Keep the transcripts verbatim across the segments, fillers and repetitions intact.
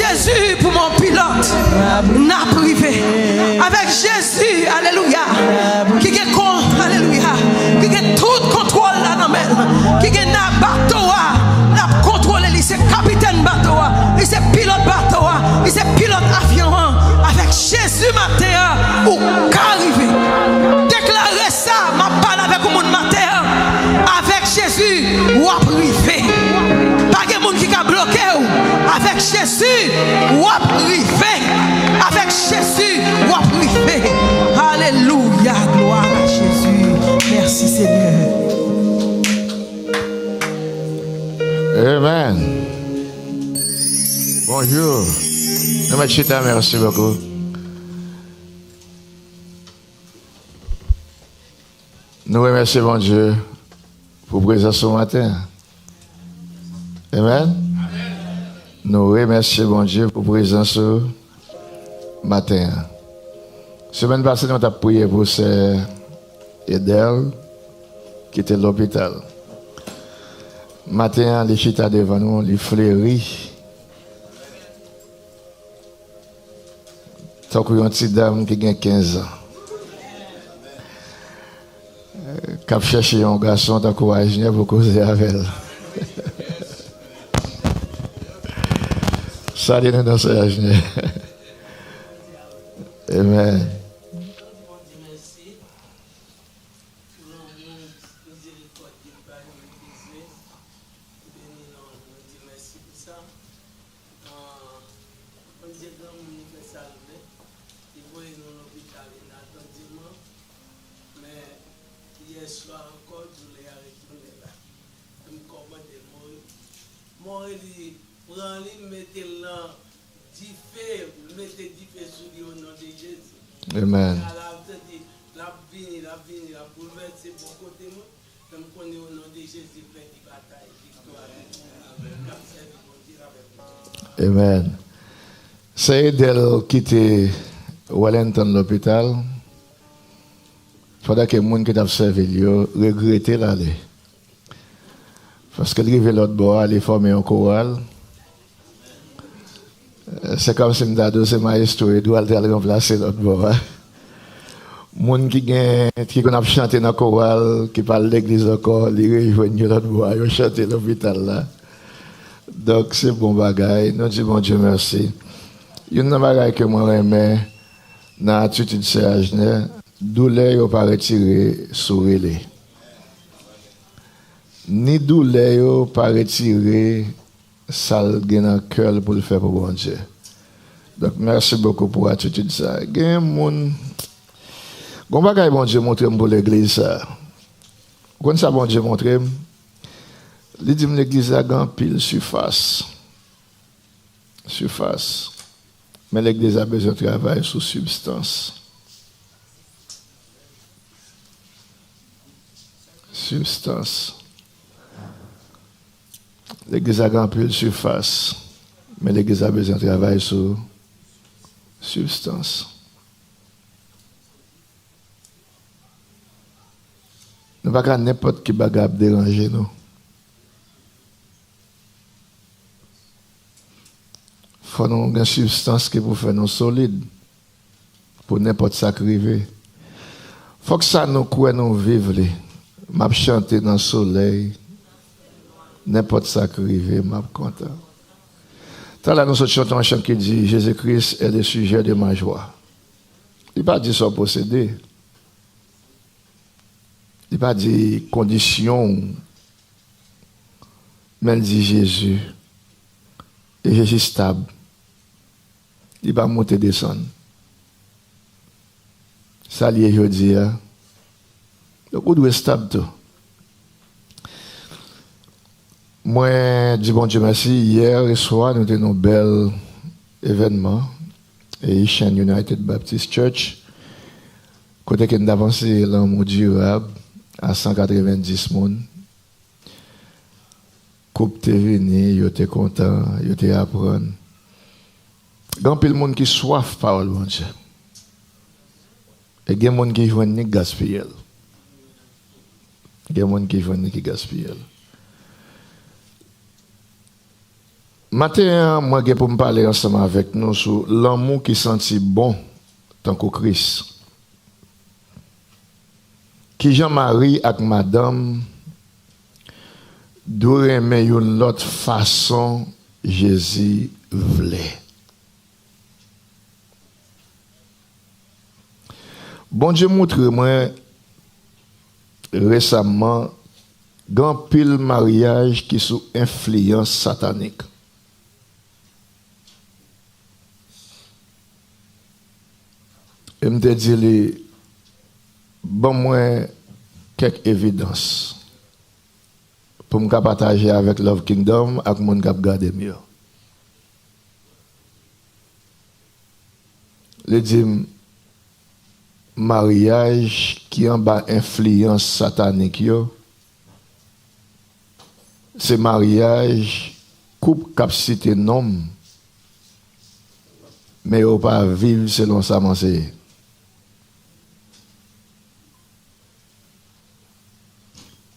Jezi pou mwen pilòt, n ap rive. Avèk Jezi, alelouya, ki gen kon, alelouya, ki gen tout kontwòl la nan men l, ki gen nan bato a, l ap kontwole li, se kapitèn bato a, li se pilòt bato a, li se pilòt avyon an. Avèk Jezi maten an, ou ka rive. Deklare sa, m ap pale avèk yon moun maten an. Avèk Jezi, w ap rive. Pa gen moun ki ka bloke w. Avèk Jezi, w ap rive. Avèk Jezi, w ap rive. Alelouya, glwa a Jezi. Mèsi, Senyè. Amen. Bonjou. Nou mèt chita, mèsi bokou. Nou remèsye Bondye pou prezans ou maten an. Amen. Nou remèsye Bondye pou prezans ou maten an. Semèn pase, nou t ap priye pou sè Edèl ki te lopital. Maten an, li chita devan nou, li fleri. Tankou yon ti dam ki gen kenz an, k ap chèche yon gason tankou Ajnè pou koze avè l. Salye nou nan sè Ajnè. Amen. Bondye granmoun, li fè sa l vle. Li voye nou lopital inatandyeman. Men yè swa ankò, doulè a retounen la. M kòmande Mori. Mori li pran li, m mete l nan dife, m mete dife sou li o non de Jezi. Amen. Kòlè a, m santi l ap vini, l ap vini, l ap boulvèse bò kote mwen. Fè m konnen o non de Jezi, pèdi batay, viktwa vini pou moun k ap sèvi Bondye avèk Bondye. Amen. Sè Edèl kite Wellington lopital pandan ke moun ki t ap sèvi l yo regrete l ale. Paske l rive lòt bò a, li fòme yon koral. Se kòmsi m ta di w se Mayestwo Edward t al ranplase lòt bò a. Moun ki gen, ki konn ap chante nan koral, ki pa al legliz ankò, li rejwenn yo lòt bò a, yo chante lopital la. Donk, se bon bagay. Nou di Bondye mèsi. Youn nan bagay ke mwen renmen nan atitid sè Ajnè, doulè yo pa retire souri li. Ni doulè yo pa retire sa l gen nan kè l pou l fè pou Bondye. Donk, mèsi bokou pou atitid sa. Gen moun, gon bagay Bondye montre m pou legliz sa. Ou konn sa Bondye montre m? Li di m legliz la gen anpil sifas. Sifas. Men legliz la bezwen travay sou sibstans. Sibstans. Legliz la gen anpil sifas, men legliz la bezwen travay sou sibstans. Nou pa ka nenpòt ki bagay ap deranje nou. Fò nou gen sibstans ki pou fè nou solid pou nenpòt sa k rive. Fòk sa nou kwè nou viv li. M ap chante nan solèy, nenpòt sa k rive, m ap kontan. Talè nou sot chante yon chan ki di, Jésus-Christ est le sujet de ma joie. Li pa di sa w posede. Li pa di kondisyon w. Men l di Jezi. E Jezi stab. Li pa monte desann. Sa l ye jodi a. Donk, ou dwe stab tou. Mwen di Bondye mèsi. Yè swa, nou te nan yon bèl evènman, Haitian United Baptist Church, kote ke n t ap anseye lanmou dirab a san katrevenndis moun. Koup te vini, yo te kontan, yo te aprann. Gen anpil moun ki swaf pawòl Bondye. E gen moun ki jwenn li k gaspiye l. Gen moun ki jwenn li ki gaspiye l. Maten an, mwen gen pou m pale ansanm avèk nou sou lanmou ki santi bon tankou Kris. Kijan mari ak madanm dwe renmen youn lòt fason Jezi vle? Bondye montre mwen resaman gen anpil maryaj ki sou enfliyans satanik. E m te di li, ban mwen kèk evidans pou m ka pataje avèk Love Kingdom ak moun k ap gade m yo. Li di m, maryaj ki anba enfliyans satanik yo, se maryaj koup k ap site non m, men yo pa viv selon sa m anseye.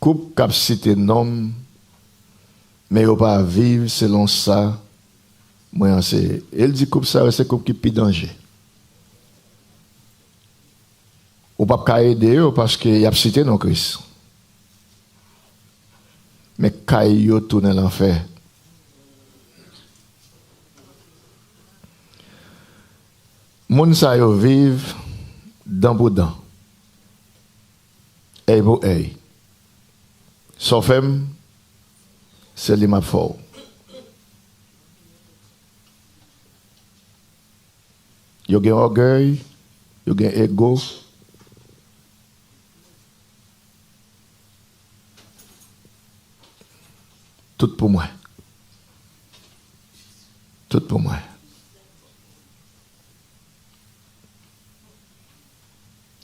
Koup k ap site non m, men yo pa viv selon sa mwen anseye. E l di koup sa yo se koup ki pi danje. Ou p ap ka ede yo paske y ap site non Kris. Men kay yo tounen lanfè. Moun sa yo viv dan pou dan, èy pou èy. Sa w fè m, se li m ap fè w. Yo gen ògèy, yo gen ego. Tout pou mwen. Tout pou mwen.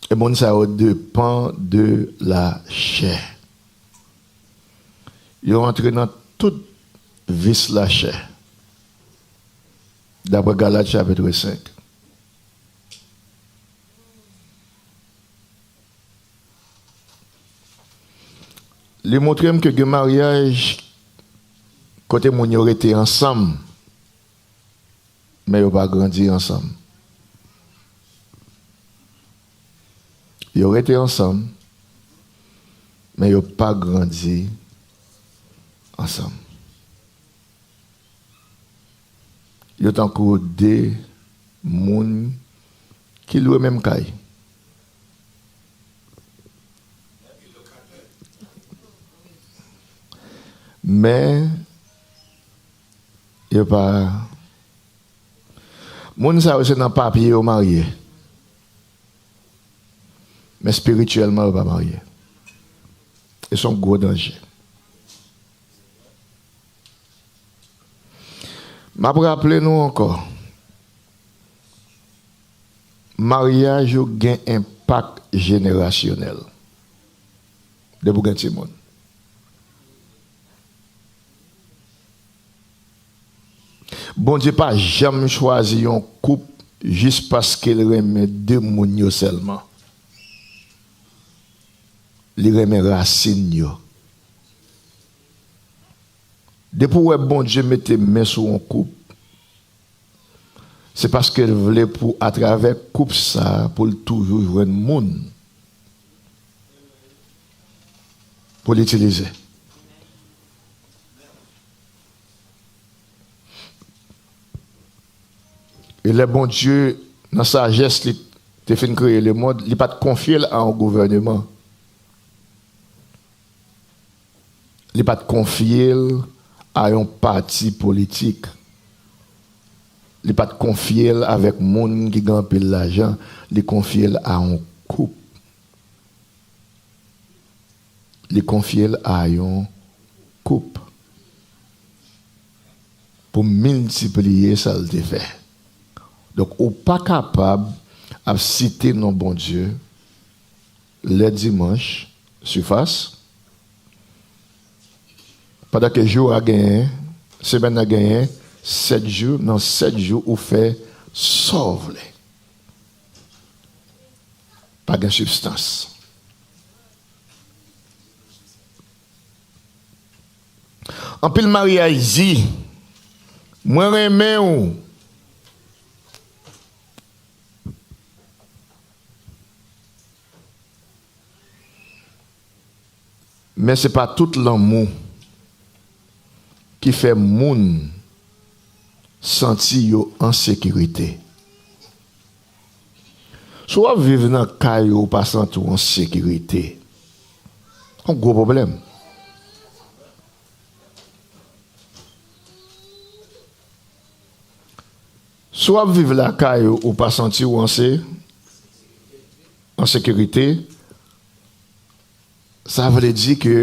E moun sa yo depan de lachè. Yo antre nan tout vis lachè. Daprè Galat chapit senk. Li montre m ke gen maryaj kote moun yo rete ansanm, men yo pa grandi ansanm. Yo rete ansanm, men yo pa grandi ansanm. Yo tankou de moun ki lwe menm kay. Men, yo pa, moun sa yo se nan papye yo marye. Men espirityèlman, yo pa marye. E se yon gwo danje. M ap raple nou ankò, maryaj yo gen enpak jenerasyonèl. Depi w gen timoun. Bondye pa janm chwazi yon koup jis paske l renmen de moun yo sèlman. Li renmen rasin yo. Depi w wè Bondye mete men sou yon koup, se paske l vle pou, atravè koup sa a, pou l toujou jwenn moun pou l itilize. E lè Bondye, nan sajès li, te fin kreye lemonn, li pa t konfye l a yon gouvèneman. Li pa t konfye l a yon pati politik. Li pa t konfye l avèk moun ki gen anpil lajan. Li konfye l a yon koup. Li konfye l a yon koup pou miltipliye sa l te fè. Donk, ou pa kapab ap site non Bondye lè dimanch, sifas, pandan ke jou a genyen, semèn nan genyen sèt jou, nan sèt jou ou fè sa w vle. Pa gen sibstans. Anpil maryaj di, Mwen renmen w. Men se pa tout lanmou ki fè moun santi yo an sekirite. Si w ap viv nan kay ou, ou pa santi w an sekirite, se yon gwo pwoblèm. Si w ap viv lakay ou, ou pa santi w an se-, an sekirite, sa vle di ke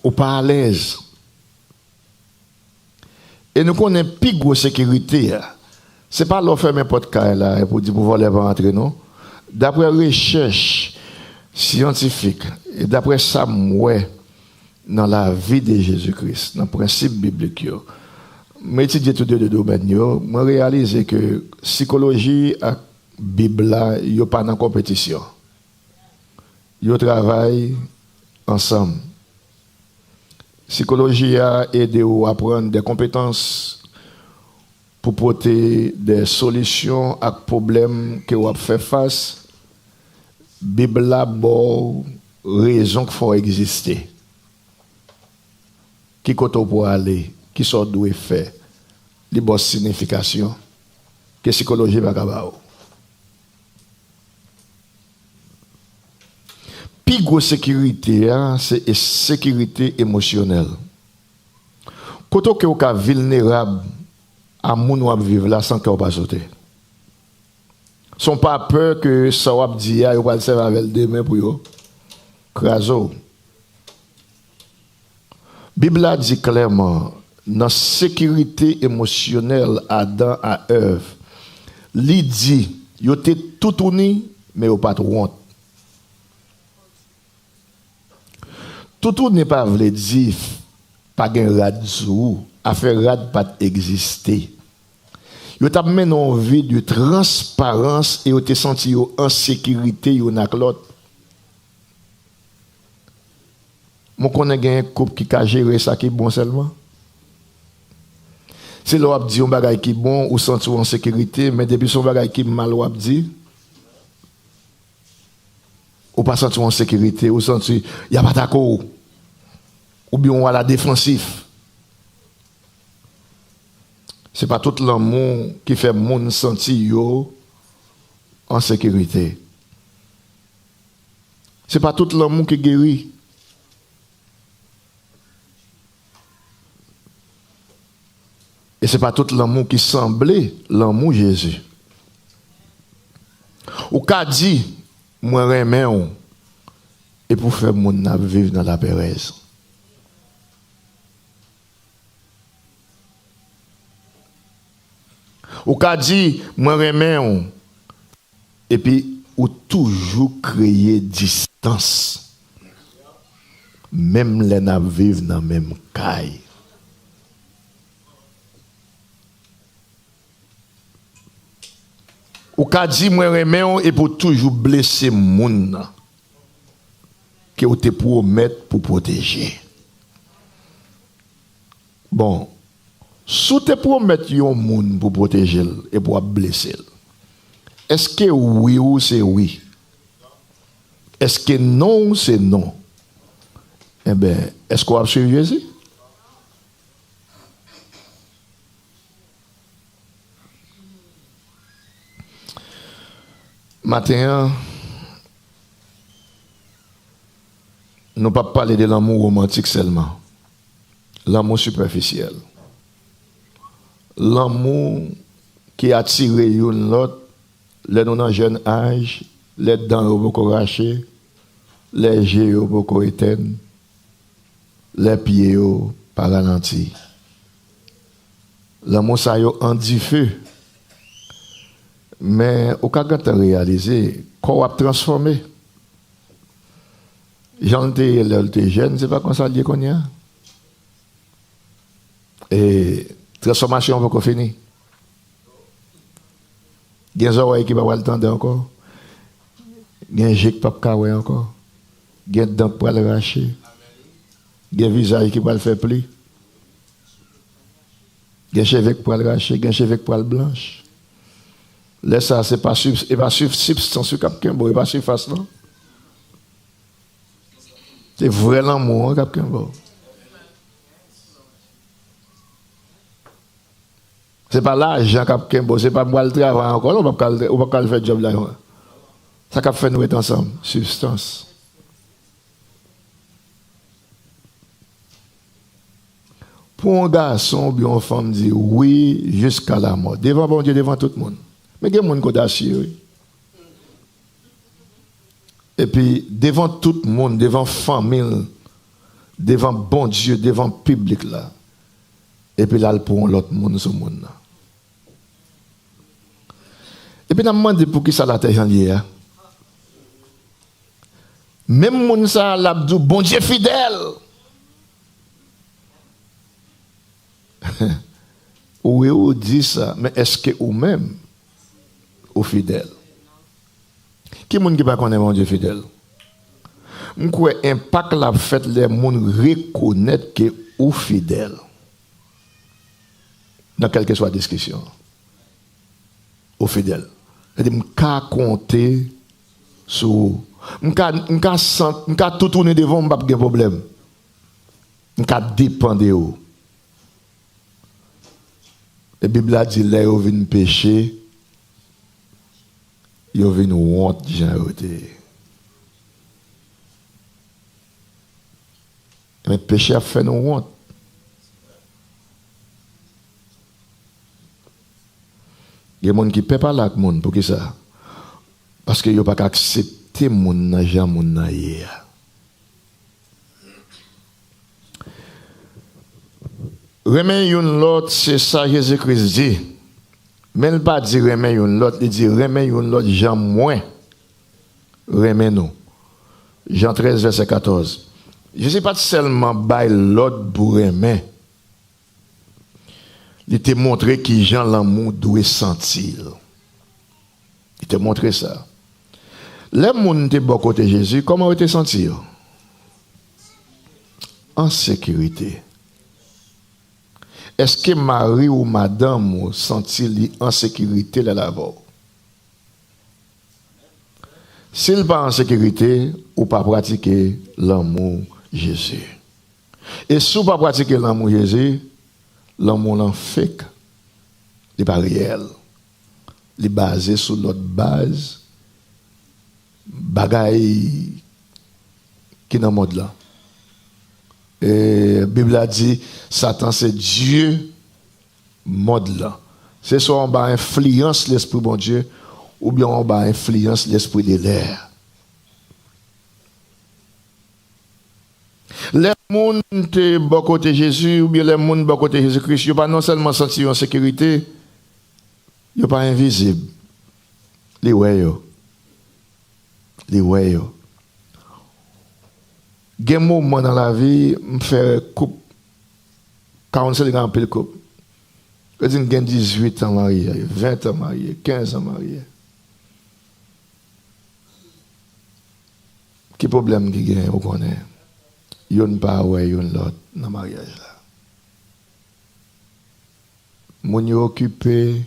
ou pa alèz. E nou konnen pi gwo sekirite a, se pa lè w fèmen pòt kay la epi w di pou vòlè pa antre, non. Daprè rechèch syantifik, e daprè sa m wè nan lavi de Jezi Kris, nan prensip biblik yo, m etidye tou de de domèn yo, mwen reyalize ke sikoloji ak Bib la, yo pa nan konpetisyon. Yo travay ansanm. Sikoloji a ede w aprann de konpetans pou pote de solisyon ak pwoblèm ke w ap fè fas. Bib la ba w rezon k fè w egziste. Ki kote w pou ale, ki sa w dwe fè, li ba w siyifikasyon ke sikoloji pa ka ba w. Pi gwo sekirite a, se e-, sekirite emosyonèl. Kote ke w ka vilnerab a moun w ap viv la san kè w pa sote. San w pa pè ke sa w ap di a, yo pral sèvi avè l demen pou yo kraze w. Bib la di klèman, nan sekirite emosyonèl Adan a Èv, li di, yo te toutouni, men yo pa t wont. Toutouni pa vle di pa gen rad sou ou, afè rad pa t egziste. Yo t ap mennen yon vi de transparans e yo te santi yo an sekirite youn ak lòt. Mwen konnen gen koup ki ka jere sa ki bon sèlman. Se lè w ap di yon bagay ki bon, ou santi w an sekirite, men depi se yon bagay ki mal w ap di, ou pa santi w an sekirite, ou santi y ap atake w, oubyen w aladefansif. Se pa tout lanmou ki fè moun santi yo an sekirite. Se pa tout lanmou ki geri. E se pa tout lanmou ki sanble lanmou Jezi. Ou ka di, "Mwen renmen w," epi w fè moun nan ap viv nan laperèz. Ou ka di, "Mwen renmen w," epi ou toujou kreye distans, menm lè n ap viv nan menm kay. Ou ka di, "Mwen renmen w," epi ou toujou blese moun nan ke w te pwomèt pou pwoteje. Bon, si w te pwomèt yon moun pou pwoteje l epi w ap blese l, èske wi w se wi? Èske non w se non? Enben, èske w ap swiv Jezi? Maten an, nou p ap pale de lanmou womantik sèlman. Lanmou sipèfisyèl. Lanmou ki atire youn lòt lè nou nan jèn aj, lè dan yo poko rache, lè je yo poko etèn, lè pye yo pa ralanti. Lanmou sa yo an dife. Men ou ka gentan reyalize, kò w ap transfòme. Jan l te ye lè l te jèn, se pa konsa l ye kounye a. E transfòmasyon an poko fini. Gen zòrèy ki pa pral tande ankò. Gen je k p ap ka wè ankò. Gen dan k pral rache. Gen vizaj ki pral fè pli. Gen cheve k pral rache, gen cheve k pral blanch. Lè sa, se pa sib-, e pa sib-, sibstans wi k ap kenbe w, e pa sifas lan. Se vrè lanmou an k ap kenbe w. Se pa lajan k ap kenbe w, se pa m pral travay ankò, non, ou p ap ka al, ou p ap ka al fè djòb la. Sa k ap fè nou ret ansanm, sibstans. Pou yon gason oubyen yon fanm di wi jiska lamò, devan Bondye, devan tout moun. Men gen moun k odasye, wi. Epi, devan tout moun, devan fanmi l, devan Bondye, devan piblik la, epi l al pran yon lòt moun sou moun nan. Epi n ap mande poukisa latè jan l ye a. Menm moun sa a, l ap di w, Bondye fidèl. Wi, ou di sa, men èske ou menm, ou fidèl? Ki moun ki pa konnen Bondye fidèl? M kwè enpak la ap fèt lè moun rekonèt ke ou fidèl. Nan kèlkeswa diskisyon, ou fidèl. Sa di, m ka konte sou ou. M ka, m ka sant, m ka tou tounen devan w, m p ap gen pwoblèm. M ka depann de ou. E Bib la di, lè yo vin peche, yo vin wont jan yo te ye. Men peche ap fè nou wont. Gen moun ki pè pale ak moun. Poukisa? Paske yo pa ka aksepte moun nan jan moun nan ye a. Renmen youn lòt, se sa Jezi Kris di. Men l pa di renmen youn lòt, li di renmen youn lòt jan mwen renmen nou. Jan trèz, vèsè katòz. Jezi pa t sèlman bay lòd pou renmen. Li te montre ki jan lanmou dwe santi l. Li te montre sa. Lè moun te bò kote Jezi, kòman yo te santi yo? An sekirite. Èske mari ou madanm ou santi li an sekirite lè l avè w? Si l pa an sekirite, ou pa pratike lanmou Jezi. E si w pa pratike lanmou Jezi, lanmou lan fake. Li pa reyèl. Li baze sou lòt baz, bagay ki nan mond lan. E Bib la di, Satan se dye mond lan. Se swa w anba enfliyans Lespri Bondye, oubyen w anba enfliyans lespri de lè. Lè moun te bò kote Jezi, oubyen lè moun bò kote Jezi Kris, yo pa non sèlman santi yo an sekirite, yo pa envizib. Li wè yo. Li wè yo. Gen moman nan lavi, m fè koup, Kawonn se li gen anpil koup. Yo di m gen dizuit an marye, ven an marye, kenz an marye. Ki pwoblèm ki genyen, ou konnen? Youn pa wè youn lòt nan maryaj la. Moun yo okipe.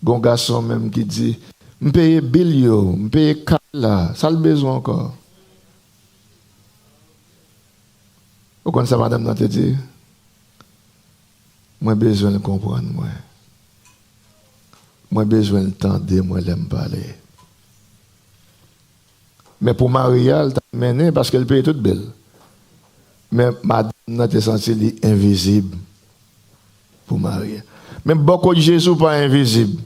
Gon gason menm ki di, "M peye bil yo, m peye kay la, sa l bezwen ankò?" Ou konn sa madanm nan te di? "Mwen bezwen l konprann mwen. Mwen bezwen l tande mwen lè m pale." Men pou mari a, l t ap mennen paske l peye tout bil. Men madanm nan te santi li envizib pou mari a. Men bò kot Jezi, w pa envizib.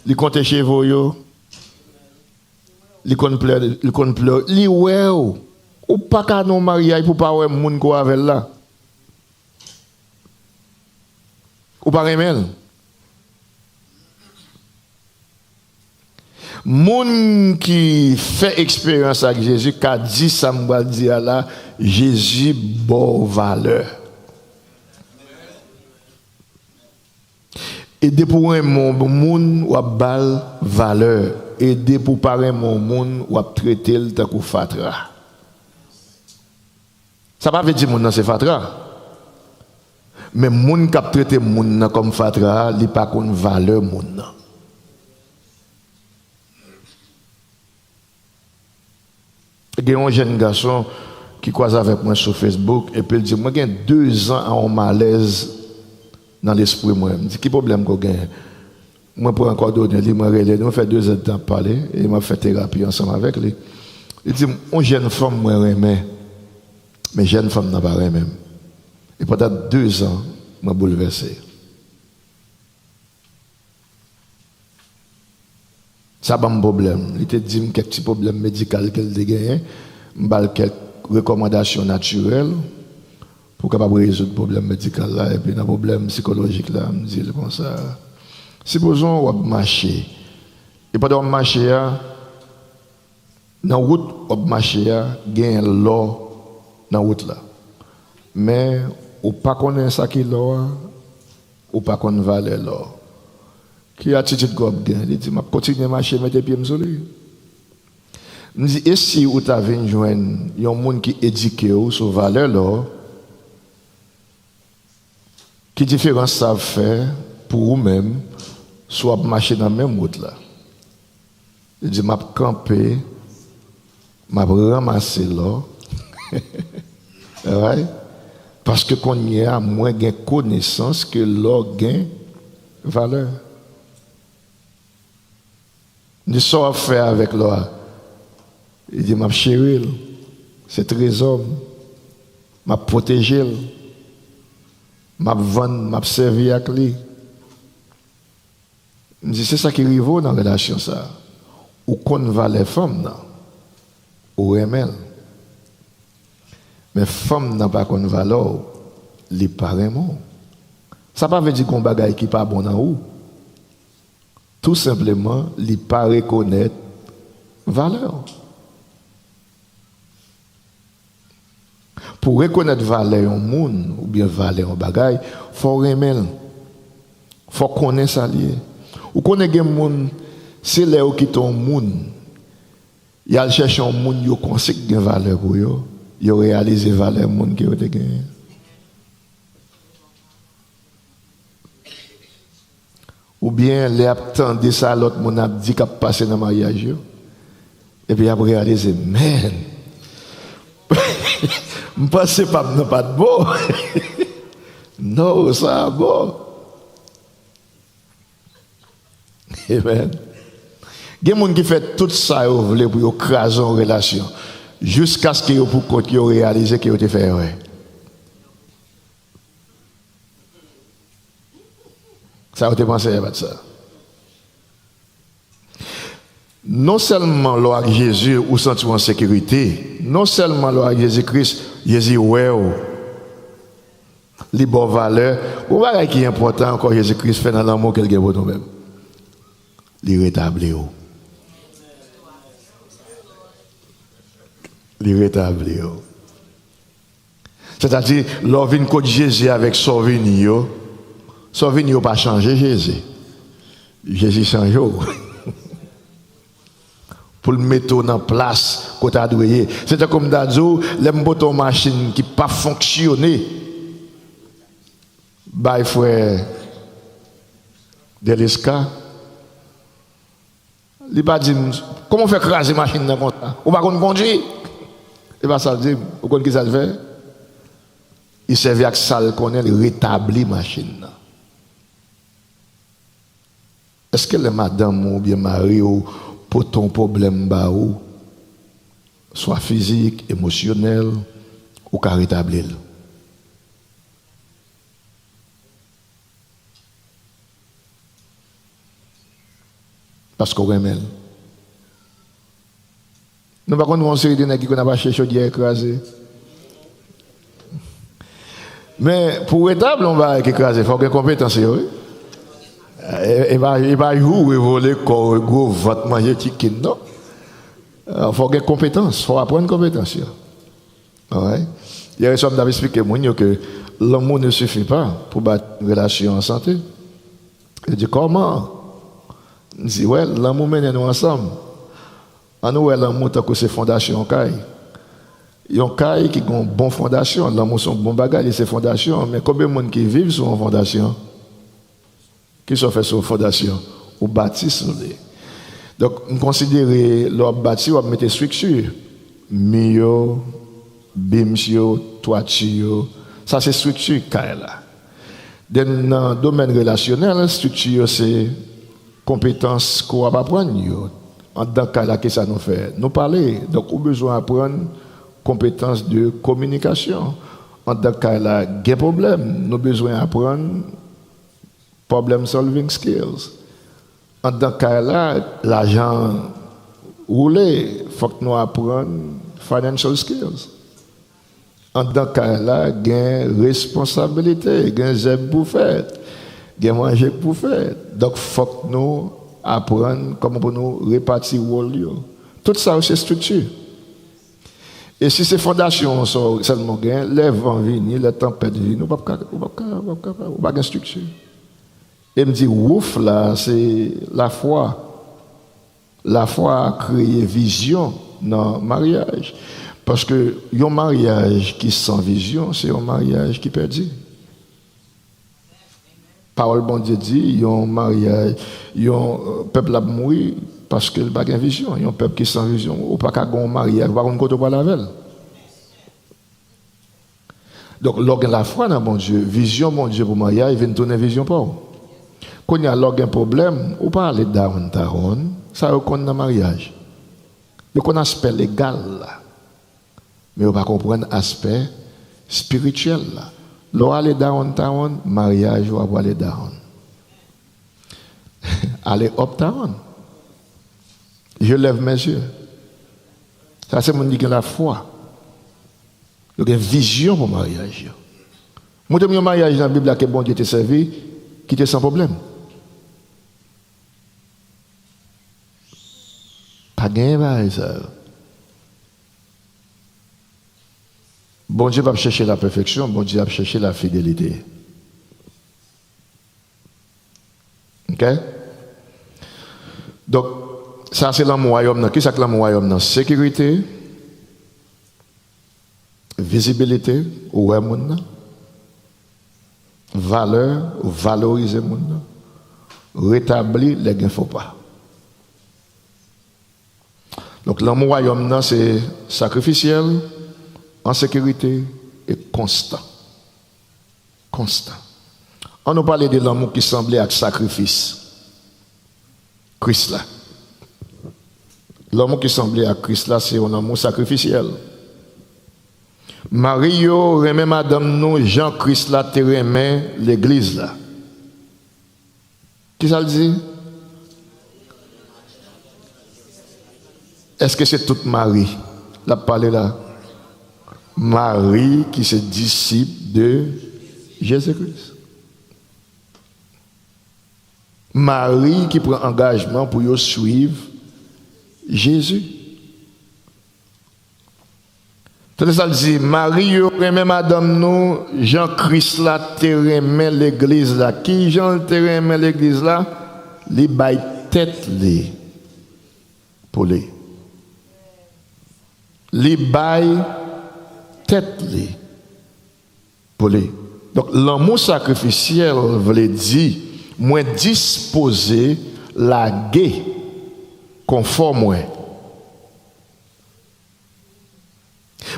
Li konte cheve w yo. Li konn plè, li konn plè, li wè w. Ou pa ka nan yon maryaj pou w pa wè moun ke w avè l la. Ou pa renmen l. Moun ki fè eksperyans ak Jezi ka di sa m pral di a la, Jezi ba w valè. E depi w renmen yon moun, w ap ba l valè. E depi w pa renmen yon moun, w ap trete l tankou fatra. Sa pa vle di moun nan se fatra. Men moun k ap trete moun nan kòm fatra a, li pa konn valè moun nan. Gen yon jèn gason ki kwaze avèk mwen sou Facebook, epi l di, "Mwen gen dezan a yon malèz nan lespri mwen." M di, "Ki pwoblèm ke w genyen?" Mwen pran kòdone li, mwen rele li, nou fè dezèdtan ap pale, e m ap fè terapi ansanm avèk li. Li di m, "Yon jèn fanm mwen renmen, men jèn fanm nan pa renmen m. E pandan dezan, mwen boulvèse." Sa ban m pwoblèm. Li te di m kèk ti pwoblèm medikal ke l te genyen. M ba l kèk rekòmandasyon natirèl pou w kapab rezoud pwoblèm medikal la. Epi nan pwoblèm sikolojik la, m di l konsa, "Sipozon w ap mache. E pandan w ap mache a, nan wout w ap mache a, genyen lò nan wout la. Men, ou pa konnen sa ki lò a, ou pa konn valè lò. Ki atitid ke w ap gen?" Li di, "M ap kontinye mache, mete pye m sou li." M di, "E si ou ta vin jwenn yon moun ki edike w sou valè lò, ki diferans sa ap fè pou ou menm si w ap mache nan menm wout la?" Li di, "M ap kanpe, m ap ranmase lò." Alright? Paske kounye a, mwen gen konesans ke lò gen valè. M di, "Sa w ap fè avèk lò a?" Li di, "M ap cheri l. Se trezò m. M ap pwoteje l. M ap vann, m ap sèvi ak li." M di, "Se sa ki rive w nan relasyon sa a. Ou konn valè fanm nan. Ou renmen l. Men fanm nan pa konn valè w. Li pa renmen w. Sa pa vle di gen yon bagay ki pa bon nan ou. Tou senpleman, li pa rekonèt valè w." Pou w rekonèt valè yon moun oubyen valè yon bagay, fò w renmen l. Fò w konnen sa l ye. Ou konnen gen moun, se lè yo kite yon moun, y al chèche yon moun yo panse k gen valè pou yo, yo reyalize valè moun ke yo te genyen. Oubyen lè y ap tande sa lòt moun ap di k ap pase nan maryaj yo, epi y ap reyalize, "Men, m panse pa m nan pa t bon." No, sa a bon. Amen. Gen moun ki fè tout sa yo vle pou yo kraze yon relasyon, jiskaske yo pou kont yo reyalize ke yo te fè erè. Sa yo te panse a pa t sa. Non sèlman lè w ak Jezi, ou santi w an sekirite, non sèlman lè w ak Jezi Kris, Jezi wè w, li ba w valè. Yon bagay ki enpòtan ankò Jezi Kris fè nan lanmou ke l gen pou nou menm. Li retabli w. Li retabli w. Sètadi, lè w vin kot Jezi avèk sa w vini yo, sa w vini yo pa chanje Jezi. Jezi chanje w. Pou l mete w nan plas kote a dwe ye. Se tankou m ta di w, lè m pote yon machin ki pa fonksyone bay frè Deliska, li pa di m, "Kòman w fè kraze machin nan konsa? Ou pa konn kondui?" E pa sa l di m. Ou konn ki sa l fè? Li sèvi ak sa l konnen, li retabli machin nan. Èske lè madanm ou oubyen mari w pote yon pwoblèm ba ou, swa fizik, emosyonèl, ou ka retabli l? Paske w renmen l. Nou pa konn wè yon seri de nèg ki konn ap achte chodyè kraze. Men, pou w retabli yon bagay ki kraze, fò w gen konpetans yo, wi. E, e pa, e pa joure, vole kò w, gwo vant, manje chicken, non. Fò w gen konpetans, fò w aprann konpetans yo. Alright? Yè swa, m t ap eksplike moun yo ke l'amour ne suffit pas pou ba relasyon an sante. Yo di, "Kòman?" M di, "Wè, lanmou mennen nou ansanm. Ann nou wè lanmou tankou se fondasyon yon kay. Yon kay ki gen yon bon fondasyon, lanmou se yon bon bagay, li se fondasyon, men konbyen moun ki viv sou yon fondasyon? Kisa w fè sou yon fondasyon? Ou bati sou li. Donk, m konsidere lè w ap bati, w ap mete estrikti. Mi yo, beams yo, twati yo, sa se estrikti kay la. Then, nan domèn relasyonèl, estrikti yo se konpetans ke w ap aprann yo. Anndan kay la, kisa nou fè? Nou pale. Donk, ou bezwen aprann konpetans de kominikasyon. Anndan kay la, gen pwoblèm. Nou bezwen aprann problem solving skills. Anndan kay la, lajan woule, fòk nou aprann financial skills. Anndan kay la, gen responsabilite, gen zèb pou fè, gen manje pou fè. Donk, fòk nou aprann kòman pou nou repati wòl yo. Tout sa yo se estrikti. E si se fondasyon an sèlman w gen, lè van vini, lè tanpèt vini, ou p ap ka, ou p ap ka, ou p ap ka, ou pa gen estrikti. E m di, wouf la, se lafwa. Lafwa kreye vizyon nan maryaj. Paske yon maryaj ki san vizyon, se yon maryaj ki pèdi. Pawòl Bondye di, yon maryaj, yon, euh, pèp la ap mouri paske l pa gen vizyon. Yon pèp ki san vizyon, ou pa ka gen yon maryaj, ou pa konn kote w prale avè l. Donk, lè w gen lafwa nan Bondye, vizyon Bondye pou maryaj vin tounen vizyon pa w. Kounye a, lè w gen pwoblèm, ou pa ale downtown, sa yo konn nan maryaj. Yo konn aspè legal la, men yo pa konprann aspè espirityèl la. Lè w ale downtown, maryaj ou a prale down. Ale uptown. Je lève mes yeux. Sa se moun ki gen lafwa. Yo gen vizyon pou maryaj yo. Montre m yon maryaj nan Bib la ke Bondye te sèvi, ki te san pwoblèm. Pa genyen bagay sa yo. Bondye p ap chèche lapèfeksyon, Bondye ap chèche lafidelite. Ok? Donk, sa se lanmou wayòm nan. Kisa k lanmou wayòm nan? Sekirite, vizibilite, ou wè moun nan. Valè, ou valorize moun nan. Retabli lè gen fo pa. Donk, lanmou wayòm nan se sakrifisyèl, an sekirite e konstan. Konstan. Ann nou pale de lanmou ki sanble ak sakrifis Kris la. Lanmou ki sanble ak Kris la se yon lanmou sakrifisyèl. Mari yo, renmen madanm nou jan Kris la te renmen legliz la. Kisa l di? Èske se tout mari l ap pale la? Mari ki se disip de Jezi Kris. Mari ki pran angajman pou yo swiv Jezi. Tande sa l di, mari yo, renmen madanm nou jan Kris la te renmen legliz la. Ki jan l te renmen legliz la? Li bay tèt li pou li. Li bay tèt li pou li. Donk, lanmou sakrifisyèl vle di, mwen dispoze lage konfò mwen.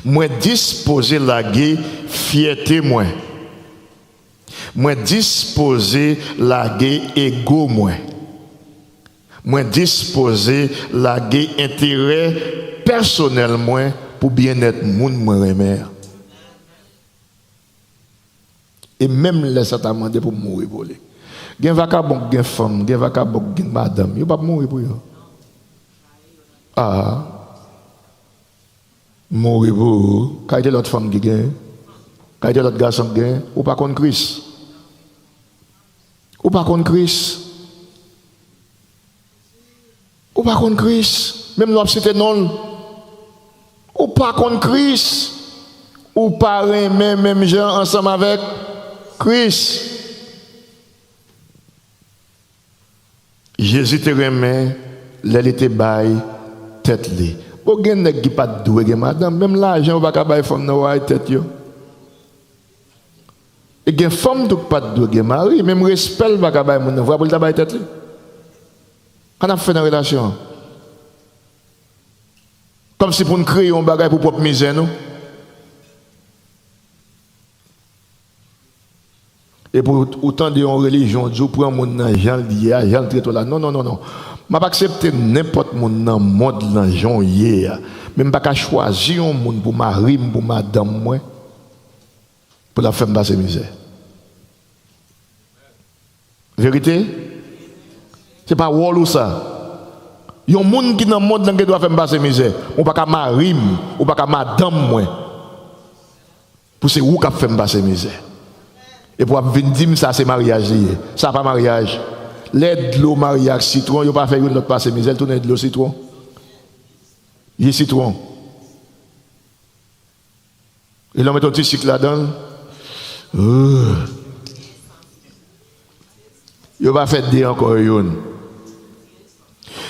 Mwen dispoze lage fyète mwen. Mwen dispoze lage ego mwen. Mwen dispoze lage enterè pèsonèl mwen pou byennèt moun mwen renmen an. E menm lè sa ta mande pou m mouri pou li. Gen vakabon k gen fanm, gen vakabon k gen madanm, yo p ap mouri pou yo. Ah. Mouri pou ou, kalite lòt fanm ki gen, kalite lòt gason ki gen, ou pa konn Kris. Ou pa konn Kris. Ou pa konn Kris. Menm lè w ap site non l. Ou pa konn Kris. Ou pa renmen menm jan ansanm avèk Kris. Jezi te renmen lè li te bay tèt li. Bon, gen nèg ki pa t dwe gen madanm, menm lajan yo pa ka bay fanm nan, yo bay tèt yo. E gen fanm tou ki pa t dwe gen mari, menm respè l pa ka bay moun nan, vwa pou l ta bay tèt li. Sa n ap fè nan relasyon an? Kòmsi pou n kreye yon bagay pou pwòp mizè nou. Epi ou, ou tande yon relijyon di w pran moun nan jan l ye a, jan l trete w la. Non, non, non, non. M ap aksepte nenpòt moun nan mond lan jan w ye a. Men m pa ka chwazi yon moun pou mari m, pou madanm mwen, pou l ap fè m pase mizè. Verite? Se pa wòl ou sa. Yon moun ki nan mond lan gen dwa fè m pase mizè. Ou pa ka mari m, ou pa ka madanm mwen. Pou se ou k ap fè m pase mizè. Epi w ap vin di m sa se maryaj li ye. Sa pa maryaj. Lè dlo marye ak sitwon, yo pa fè youn lòt pase mizè, l tounen dlo sitwon. Ji sitwon. E lè w met yon ti sik ladan l, euh, yo pa fè de ankò, youn.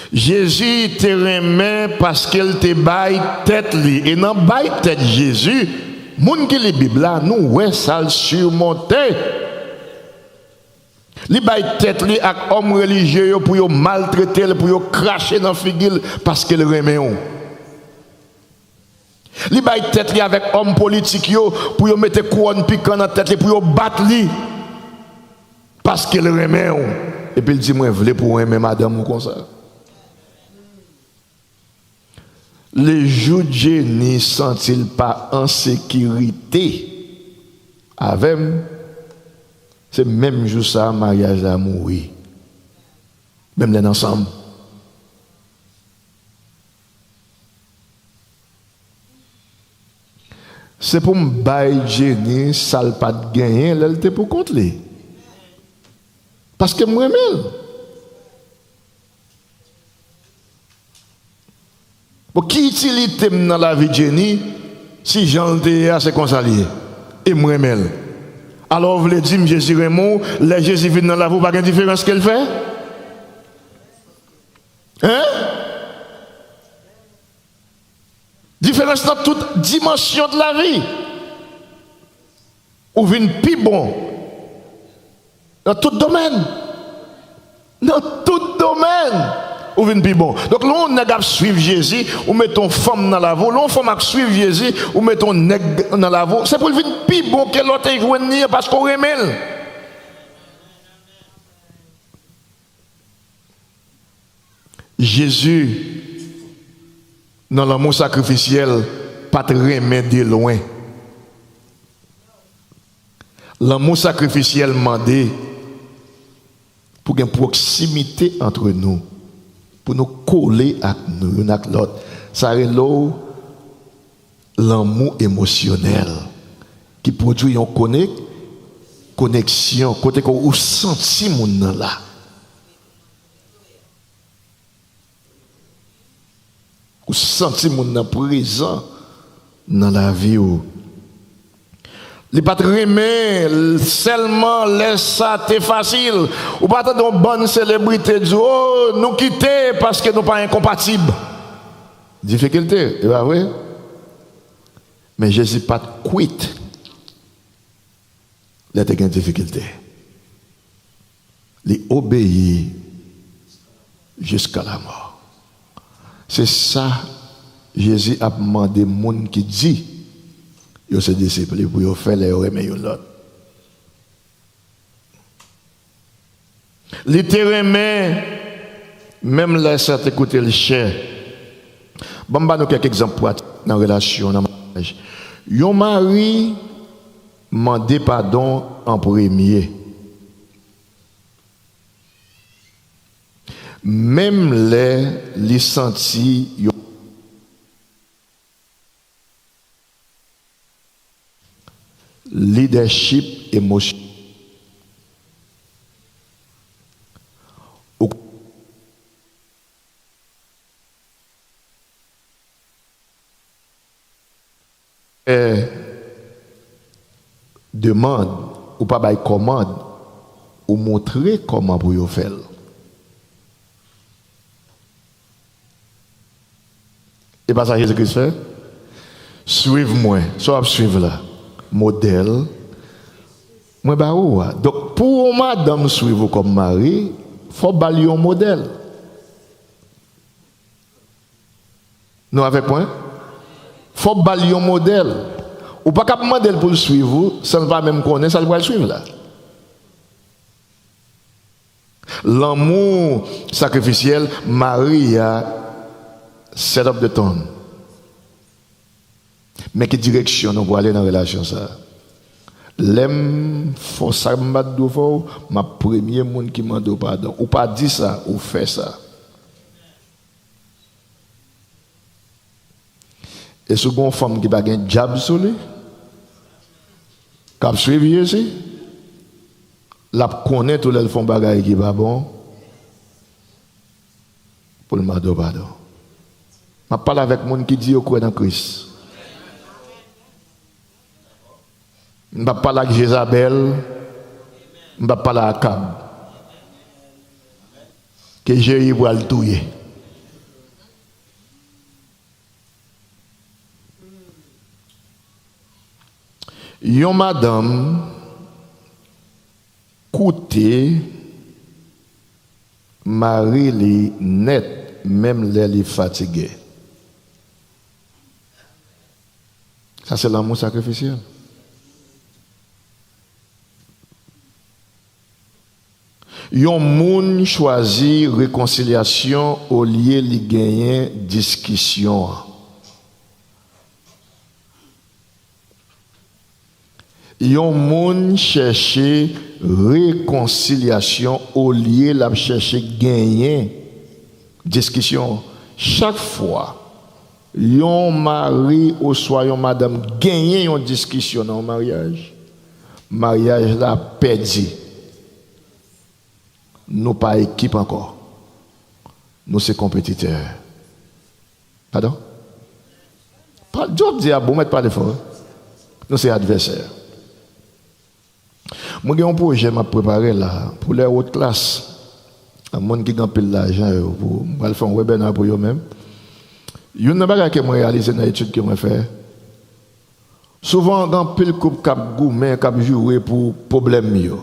Jezi te renmen paske l te bay tèt li. E nan bay tèt Jezi, moun ki li Bib la, nou wè sa l simonte. Li bay tèt li ak òm relijye yo pou yo maltrete l, pou yo krache nan figi l, paske l renmen w. Li bay tèt li avèk òm politik yo pou yo mete kouwòn pikan nan tèt li, pou yo bat li, paske l renmen w. Epi l di, "Mwen vle pou w renmen madanm ou konsa." Lejou Jenny santi l pa an sekirite avè m, se menm jou sa a maryaj la mouri. Menm lè n ansanm. Se pou m bay Jenny sa l pa t genyen lè l te pou kont li. Paske m renmen l. Bon, ki itilite m nan lavi Jenny si jan l te ye a se konsa l ye? E m renmen l. Alò, w vle di m Jezi renmen w, lè Jezi vin nan lavi w, pa gen diferans ke l fè? Hein? Diferans nan tout dimansyon de lavi. Ou vin pi bon nan tout domèn. Nan tout domèn, ou vin pi bon. Donk, lè yon nèg ap swiv Jezi, ou mete yon fanm nan lavi w. Lè yon fanm ap swiv Jezi, ou mete yon nèg nan lavi w. Se pou l vin pi bon ke lè w te jwenn li an, paske w renmen l. Jezi, nan lanmou sakrifisyèl, pa t renmen de lwen. Lanmou sakrifisyèl mande pou gen pwoksimite ant nou, pou nou kole ak nou, youn ak lòt. Sa rele w lanmou emosyonèl, ki pwodui yon konek-, koneksyon, kote ke ou santi moun nan la. Ou santi moun nan prezan nan lavi w. Li pa t renmen l sèlman lè sa te fasil. Ou pa tande yon bann selebrite di, "O, nou kite paske nou pa enkonpatib." Difikilte, e pa vre? Men Jezi pa t kwit lè te gen difikilte. Li obeyi jiska lamò. Se sa Jezi ap mande moun ki di yo se disip li pou yo fè lè yo renmen youn lòt. Li te renmen, menm lè sa te koute l chè. Ban m ba nou kèk egzanp pratik nan relasyon, nan maryaj. Yon mari mande padon an premye. Menm lè li santi yon lidèchip emosyonèl. Ou fè demann, ou pa bay kòmand, ou montre kòman pou yo fè l. E pa sa Jezi Kris fè? Swiv mwen. Sa w ap swiv la? Modèl mwen ba ou a. Donk, pou yon madanm swiv ou kòm mari, fò w ba l yon modèl. Nou avèk mwen? Fò w ba l yon modèl. Ou pa ka ap mande l pou l swiv ou san l pa menm konnen sa l pral swiv la. Lanmou sakrifisyèl, Mari a set up the tone. Men ki direksyon nou prale nan relasyon sa a. Lè m fè w sa m pa t dwe fè w, m ap premye moun ki mande w padon. Ou pa di sa, ou fè sa. E si w gen yon fanm ki pa gen djab sou li, k ap swiv Jezi, l ap konnen tou lè l fè yon bagay ki pa bon, pou l mande w padon. M ap pale avèk moun ki di yo kwè nan Kris. M p ap pale ak Jezabèl, m p ap pale ak Akab. Ke Jeyi pral touye. Yon madanm koute mari li nèt, menm lè li fatige. Sa se lanmou sakrifisyèl. Yon moun chwazi rekonsilyasyon olye li genyen diskisyon an. Yon moun chèche rekonsilyasyon olye l ap chèche genyen diskisyon. Chak fwa yon mari oswa yon madanm genyen yon diskisyon nan yon maryaj, maryaj la pèdi. Nou pa ekip ankò. Nou se konpetitè. Padon? Pa, Job di a bon, mèt pale fò. Nou se advèsè. Mwen gen yon pwojè m ap prepare la pou lè wot klas. Moun ki gen anpil lajan yo, pou, m pral fè yon webina pou yo menm. Youn nan bagay ke mwen reyalize nan etid ke mwen fè, souvan gen anpil koup k ap goumen, k ap joure pou pwoblèm yo.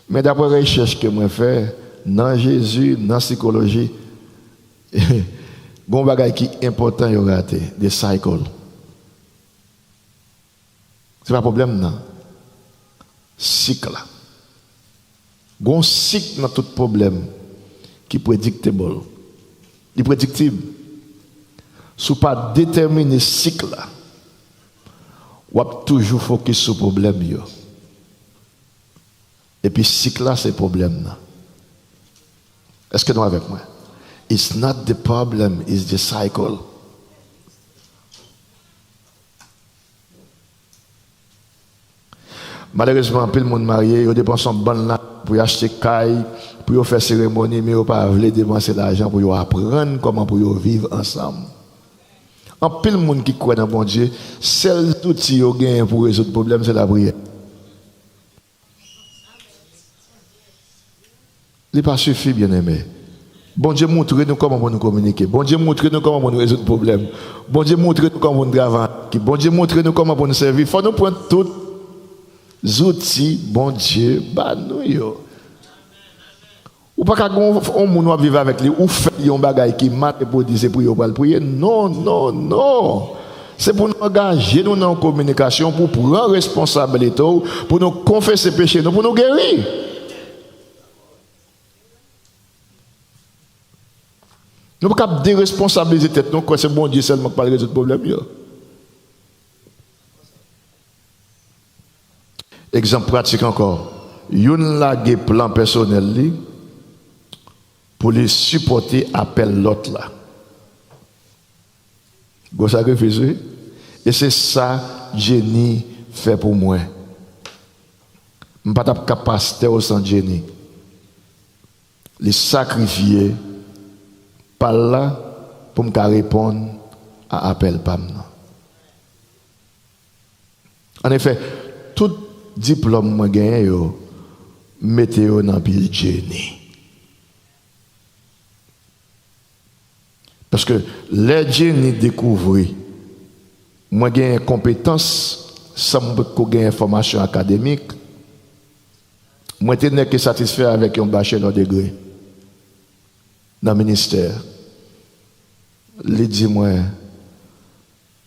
Men daprè rechèch ke mwen fè, nan Jezi, nan sikoloji, gen yon bagay ki enpòtan yo rate, the cycle. Se pa pwoblèm nan. Sik la. Gon sik nan tout pwoblèm ki predictable. Li prediktib. Si w pa detèmine sik la, w ap toujou fokis sou pwoblèm yo. Epi sik la se pwoblèm nan. Èske nou avèk mwen? It's not the problem, it's the cycle. Malerezman, anpil moun marye, yo depanse yon bann lajan pou yo achte kay, pou yo fè seremoni, men yo pa vle depanse lajan pou yo aprann kòman pou yo viv ansanm. Anpil moun ki kwè nan Bondye, sèl zouti yo genyen pou rezoud pwoblèm, se lapriyè. Li pa sifi, byeneme. Bondye montre nou kòman pou nou kominike. Bondye montre nou kòman pou nou rezoud pwoblèm. Bondye montre nou kòman pou nou travay an ekip. Bondye montre nou kòman pou nou sèvi. Fò nou pran tout zouti Bondye ba nou yo. Ou pa ka gen yon, yon moun w ap viv avèk li, ou fè li yon bagay ki mal epi w di se priye w pral priye. Non, non, non. Se pou nou angaje nou nan yon kominikasyon, pou pran responsablite w, pou nou konfese peche nou, pou nou geri. Nou pa kab deresponsabilize tèt nou, kwè se Bondye sèlman k pral rezoud pwoblèm yo. Egzanp pratik ankò, youn lage plan pèsonèl li pou li sipòte apèl lòt la. Gwo sakrifis, wi. E se sa Jenny fè pou mwen. M pa t ap ka pastè w san Jenny. Li sakrifye pa l la pou m ka reponn a apèl pa m nan. Annefè, tout diplòm mwen genyen yo, m mete yo nan pye Jenny. Paske lè Jenny dekouvri mwen genyen konpetans san m potko genyen fòmasyon akademik, mwen te nèk ke satisfè avèk yon bachelò degre nan ministè. Li di mwen,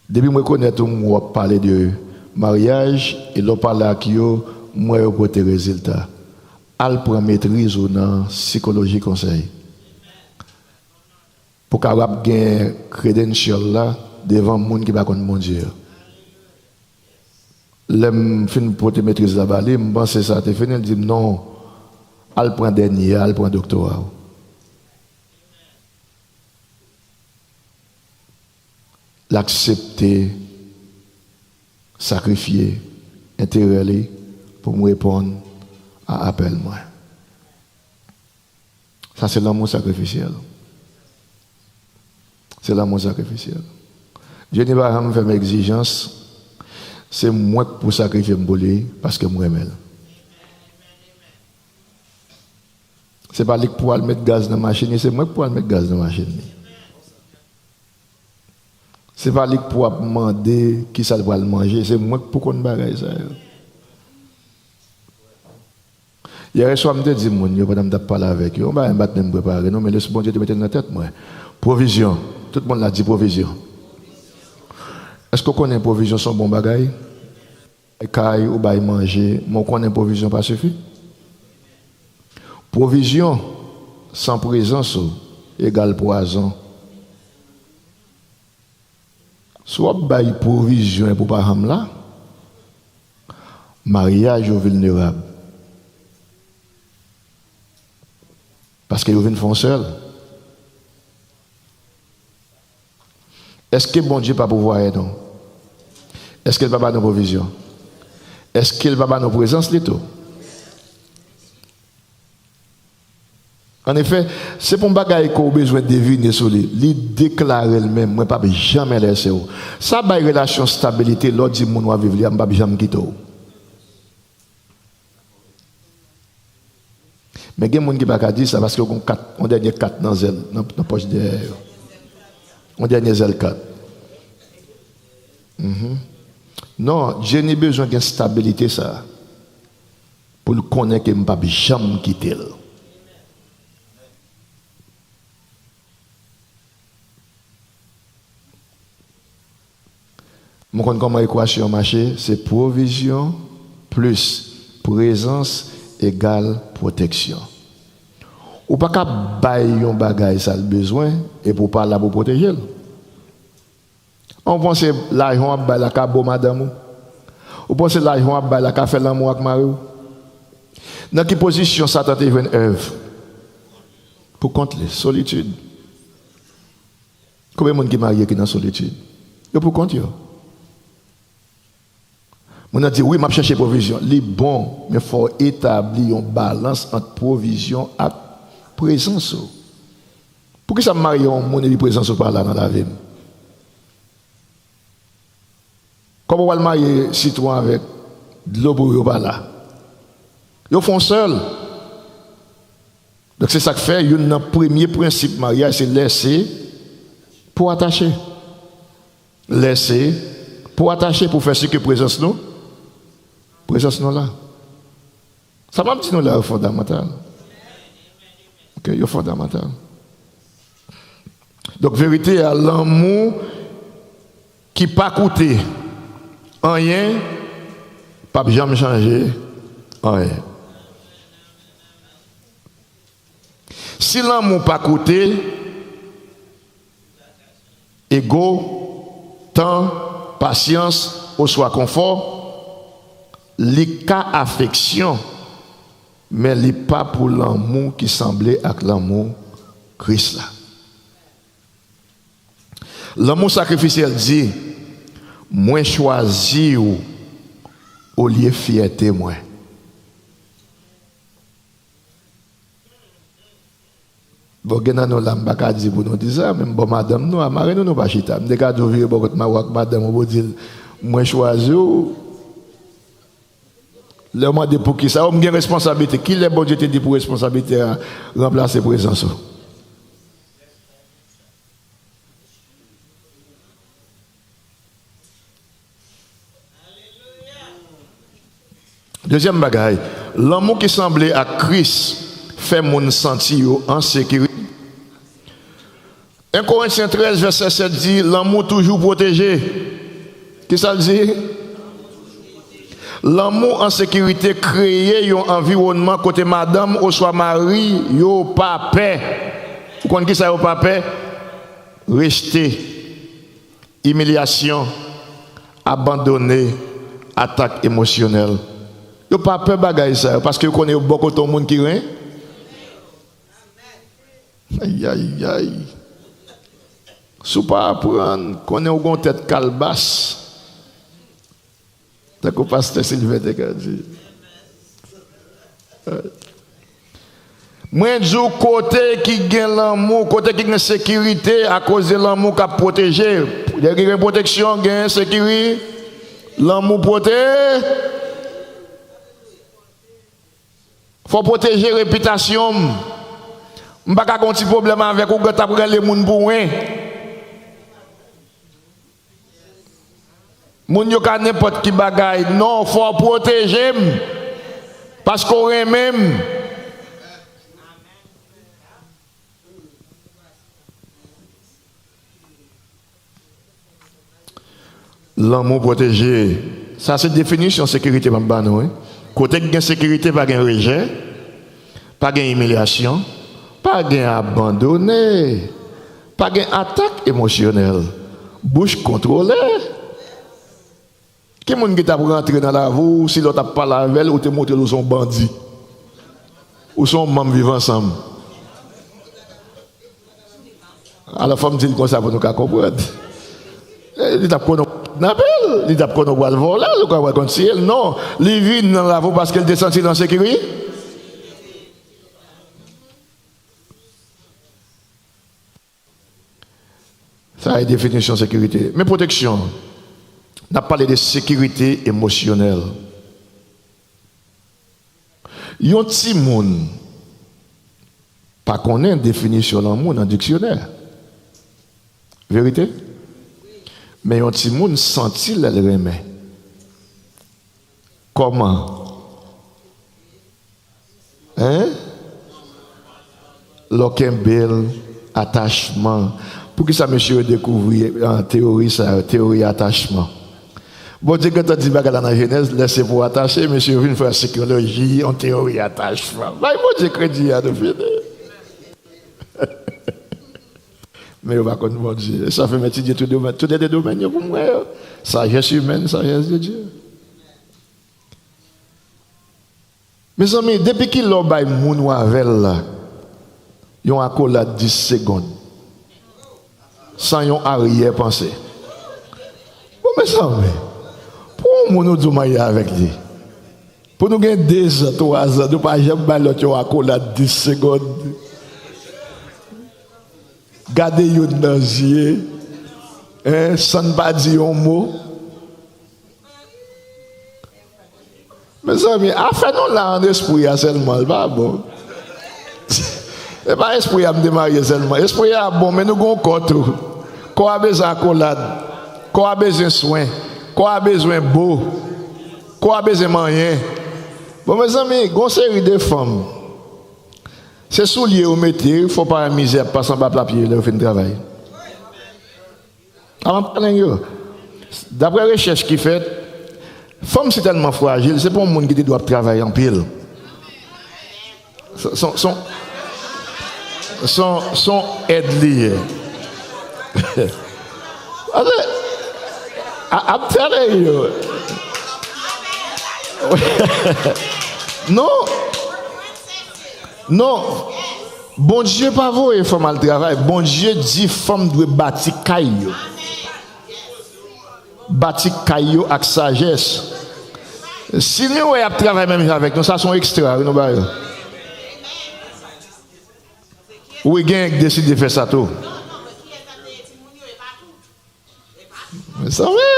depi m rekonèt ou, m wè w ap pale de maryaj, e lè w pale ak yo, m wè yo pote rezilta. Al pran metriz ou nan sikoloji konsèy. Pou w kapab gen credential la devan moun ki pa konn Bondye yo. Lè m fin pote metriz la ba li, m panse sa te fini, li di m, "Non, al pran dènye a, al pran doktora w." L aksepte sakrifye enterè li pou m reponn a apèl mwen. Sa se lanmou sakrifisyèl. Se lanmou sakrifisyèl. Jenny pa janm fè m egzijans. Se mwen k pou sakrifye m pou li paske m renmen l. Se pa li k pou al met gaz nan machin li, se mwen k pou al met gaz nan machin li. Se pa li k pou ap mande kisa l pral manje, se mwen k pou konn bagay sa yo. Yè swa, m te di moun yo pandan m t ap pale avèk yo, yon bagay m pa t menm prepare, non, men Lespri Bondye te mete l nan tèt mwen. Pwovizyon. Tout moun la di pwovizyon. Èske w konnen pwovizyon se yon bon bagay? Kay ou bay manje, men w konnen pwovizyon pa sifi? Pwovizyon san prezans ou egal pwazon. Si w ap bay pwovizyon epi w pa janm la, maryaj yo vilnerab. Paske yo vin fè yon sèl. Èske Bondye pa pouvwayè nou? Èske l pa ba nou pwovizyon? Èske l pa ba nou prezans li tou? Anefè, se pa yon bagay ke w bezwen devine sou li. Li deklare l menm, mwen p ap janm lèse w. Sa bay relasyon stabilite lè w di moun w ap viv li a, m p ap janm kite w. Men gen moun ki pa ka di sa paske yo gen kat, yon dènye kat nan zèl, nan, nan pòch dèyè yo. Yon dènye zèl kat. Mhm. Non, Jenny bezwen gen stabilite sa a pou l konnen ke m p ap janm kite l. M konn kòman ekwasyon an mache, se pwovizyon plis prezans egal pwoteksyon. Ou pa ka bay yon bagay sa l bezwen epi w pa la pou pwoteje l. An, ou panse lajan w ap bay la ka bo madanm ou? Ou panse lajan w ap bay la ka fè lanmou ak mari w? Nan ki pozisyon Satan te jwenn Èv? Pou kont li, solitid. Konbyen moun ki marye ki nan solitid? Yo pou kont yo. Moun nan di, "Wi, m ap chèche pwovizyon." Li bon, men fò w etabli yon balans ant pwovizyon ak prezans ou. Poukisa m marye yon moun epi prezans ou pa la nan lavi m? Kòman w al marye sitwon avèk dlo pou yo pa la? Yo fè yon sèl. Donk, se sa k fè youn nan premye prensip maryaj, se lèse pou atache. Lèse pou atache, pou fè si ke prezans nou, prezans nou la. Sa m ap di nou la yo fondamantal. Ok, yo fondamantal. Donk, verite a, lanmou ki pa koute anyen p ap janm chanje anyen. Si lanmou pa koute ego, tan, pasyans, oswa konfò, li ka afeksyon, men li pa pou lanmou ki sanble ak lanmou Kris la. Lanmou sakrifisyèl di, "Mwen chwazi w olye fyète mwen." Bon, gen nan nou la, m pa ka di pou nou di sa, men m bò madanm nou a, mare nou, nou pa chita. M te ka di w vire bò kot mari w ak madanm ou, pou w di l, "Mwen chwazi w." Lè w mande poukisa, ou m gen responsablite. Kilè Bondye te di pou responsablite a ranplase prezans ou? Dezyèm bagay, lanmou ki sanble ak Kris fè moun santi yo an sekirite. En Korentyen trèz, vèsè sèt di, lanmou toujou pwoteje. Kisa l di? Lanmou an sekirite kreye yon anviwònman kote madanm oswa mari yo pa pè. Ou konn kisa yo pa pè? Rejte, imilyasyon, abandone, atak emosyonèl. Yo pa pè bagay sa yo, paske yo konnen yo bò kote yon moun ki ren. Ayayay. Si w pa aprann, konnen w gen yon tèt kalbas. Tankou pastè Silven te ka di. Mwen di w, kote ki gen lanmou, kote ki gen sekirite, akoz de lanmou k ap pwoteje. Lè ki gen pwoteksyon, gen sekiri-, lanmou pwote-, fò w pwoteje repitasyon m. M pa ka gen yon ti pwoblèm avèk ou, w t ap rele moun pou wen. Moun yo ka nenpòt ki bagay. Non, fò w pwoteje m. Paske w renmen m. Lanmou pwoteje. Sa se definisyon sekirite m ap ba nou, wi. Kote k gen sekirite, pa gen rejè, pa gen imilyasyon, pa gen abandone, pa gen atak emosyonèl, bouch kontwole. Ki moun ki t ap rantre nan lavi w si lè w t ap pale avè l, ou te montre l ou se yon bandi? Ou se yon manm Viv Ansanm? Alò, fò m di l konsa pou nou ka konprann. Eh, li t ap konnen w kidnape l, li t ap konnen w pral vòlè l, ou ka pral konn tiye l. Non, li vin nan lavi w paske l te santi l an sekirite. Sa e definisyon sekirite. Men pwoteksyon, n ap pale de sekirite emosyonèl. Yon timoun pa konnen definisyon lanmou nan diksyonè. Verite? Men yon timoun santi lè l renmen. Kòman? Hein? Lè w kenbe l, atachman. Poukisa mesye yo dekouvri, ah, teyori sa yo, teyori atachman? Bondye gentan di bagay la nan Jenèz, lè se pou atache, mesye yo vin fè sikyoloji, yon teyori atachman. Bay Bondye kredi a, nou fini. Men yo pa konn Bondye. E sa fè m etidye tout domèn, tout lè de domèn yo pou m wè yo. Sajès imèn, sajès de Dye. Mezanmi, depi ki lè w bay moun ou avè l la yon akolad dis segonn, san yon aryè panse? Bon, mezanmi, pou yon moun ou di w marye avèk li, pou nou gen dezan, twazan, nou pa janm bay lòt yon akolad dis segonn? Gade youn nan zye, hein, san n pa di yon mo. Mezanmi, afè nou la an espri a sèlman, li pa bon. Se pa espri a m te marye sèlman. Espri a bon, men nou gon kò tou. Kò a bezwen akolad. Kò a bezwen swen. Kò a bezwen bo. Kò a bezwen manyen. Bon, mezanmi, gon seri de fanm, se soulye yo mete, fò paran mizè ap pase anba pla pye yo lè yo fin travay. Avan pale yo. Daprè rechèch ki fèt, fanm si tèlman frajil, se pa yon moun ki te dwe ap travay anpil. Son, son, son, son èd li ye. Pase, I, I'm telling you. Non. Non. Bondye pa voye fanm al travay. Bondye di fanm dwe bati kay yo. Bati kay yo ak sajès. Si nou wè y ap travay menm jan avèk nou, sa se yon ekstra, wi, nou ba yo. Wi, gen k deside fè sa tou. Mezanmi.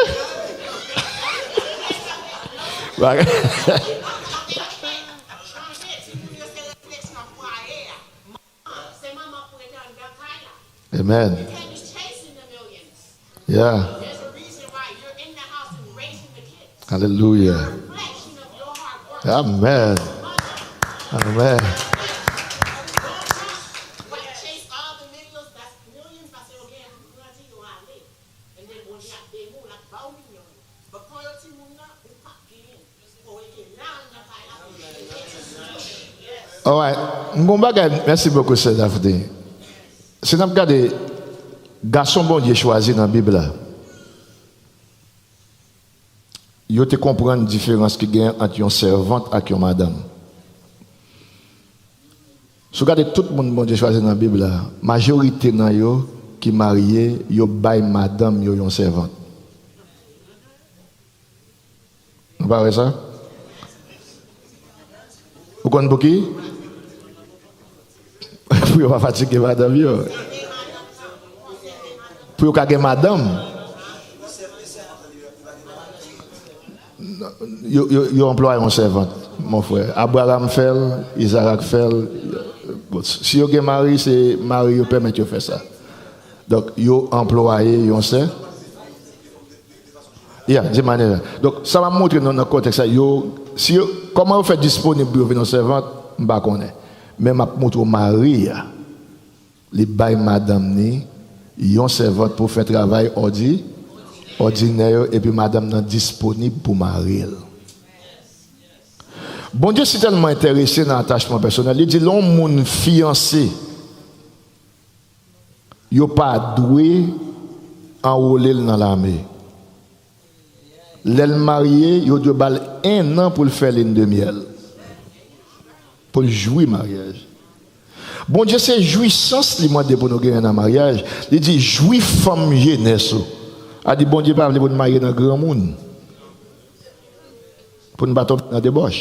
Bagay. Amen. Yeah. Alelouya. Amèn. Amèn. Alright. M gon bagay, mèsi bokou, sè Daphné. Si n ap gade gason Bondye chwazi nan Bib la, yo te konprann diferans ki gen ant yon sèvant ak yon madanm. Si w gade tout moun Bondye chwazi nan Bib la, majorite nan yo ki marye, yo bay madanm yo yon sèvant. Nou pa wè sa? Ou konn pouki? Pou yo pa fatige madanm yo. Pou yo ka gen madanm. Yo, yo, yo anplwaye yon sèvant, mon frè. Abraram fè l, Izarak fè l. Bon, si yo gen mari, se mari yo pèmèt yo fè sa. Donk, yo anplwaye yon sè. Ya, di manyè la. Donk, sa m ap montre nou nan kontèks la, yo, si yo, kòman yo fè disponib pou yo vin yon sèvant, m pa konnen. Men m ap montre w mari a. Li bay madanm ni yon sèvant pou fè travay òdi, òdinè yo, epi madanm nan disponib pou mari l. Bondye si tèlman enterese nan atachman pèsonèl, li di lè yon moun fiyanse, yo pa dwe anwole l nan lame. Lè l marye, yo dwe ba l en an pou l fè lin de myèl, pou l jwi maryaj. Bondye se jwisans li mande pou nou genyen nan maryaj. Li di, jwi fanm jenès ou. A di, Bondye pa vle pou n marye nan granmoun, pou n pa tonbe nan debòch.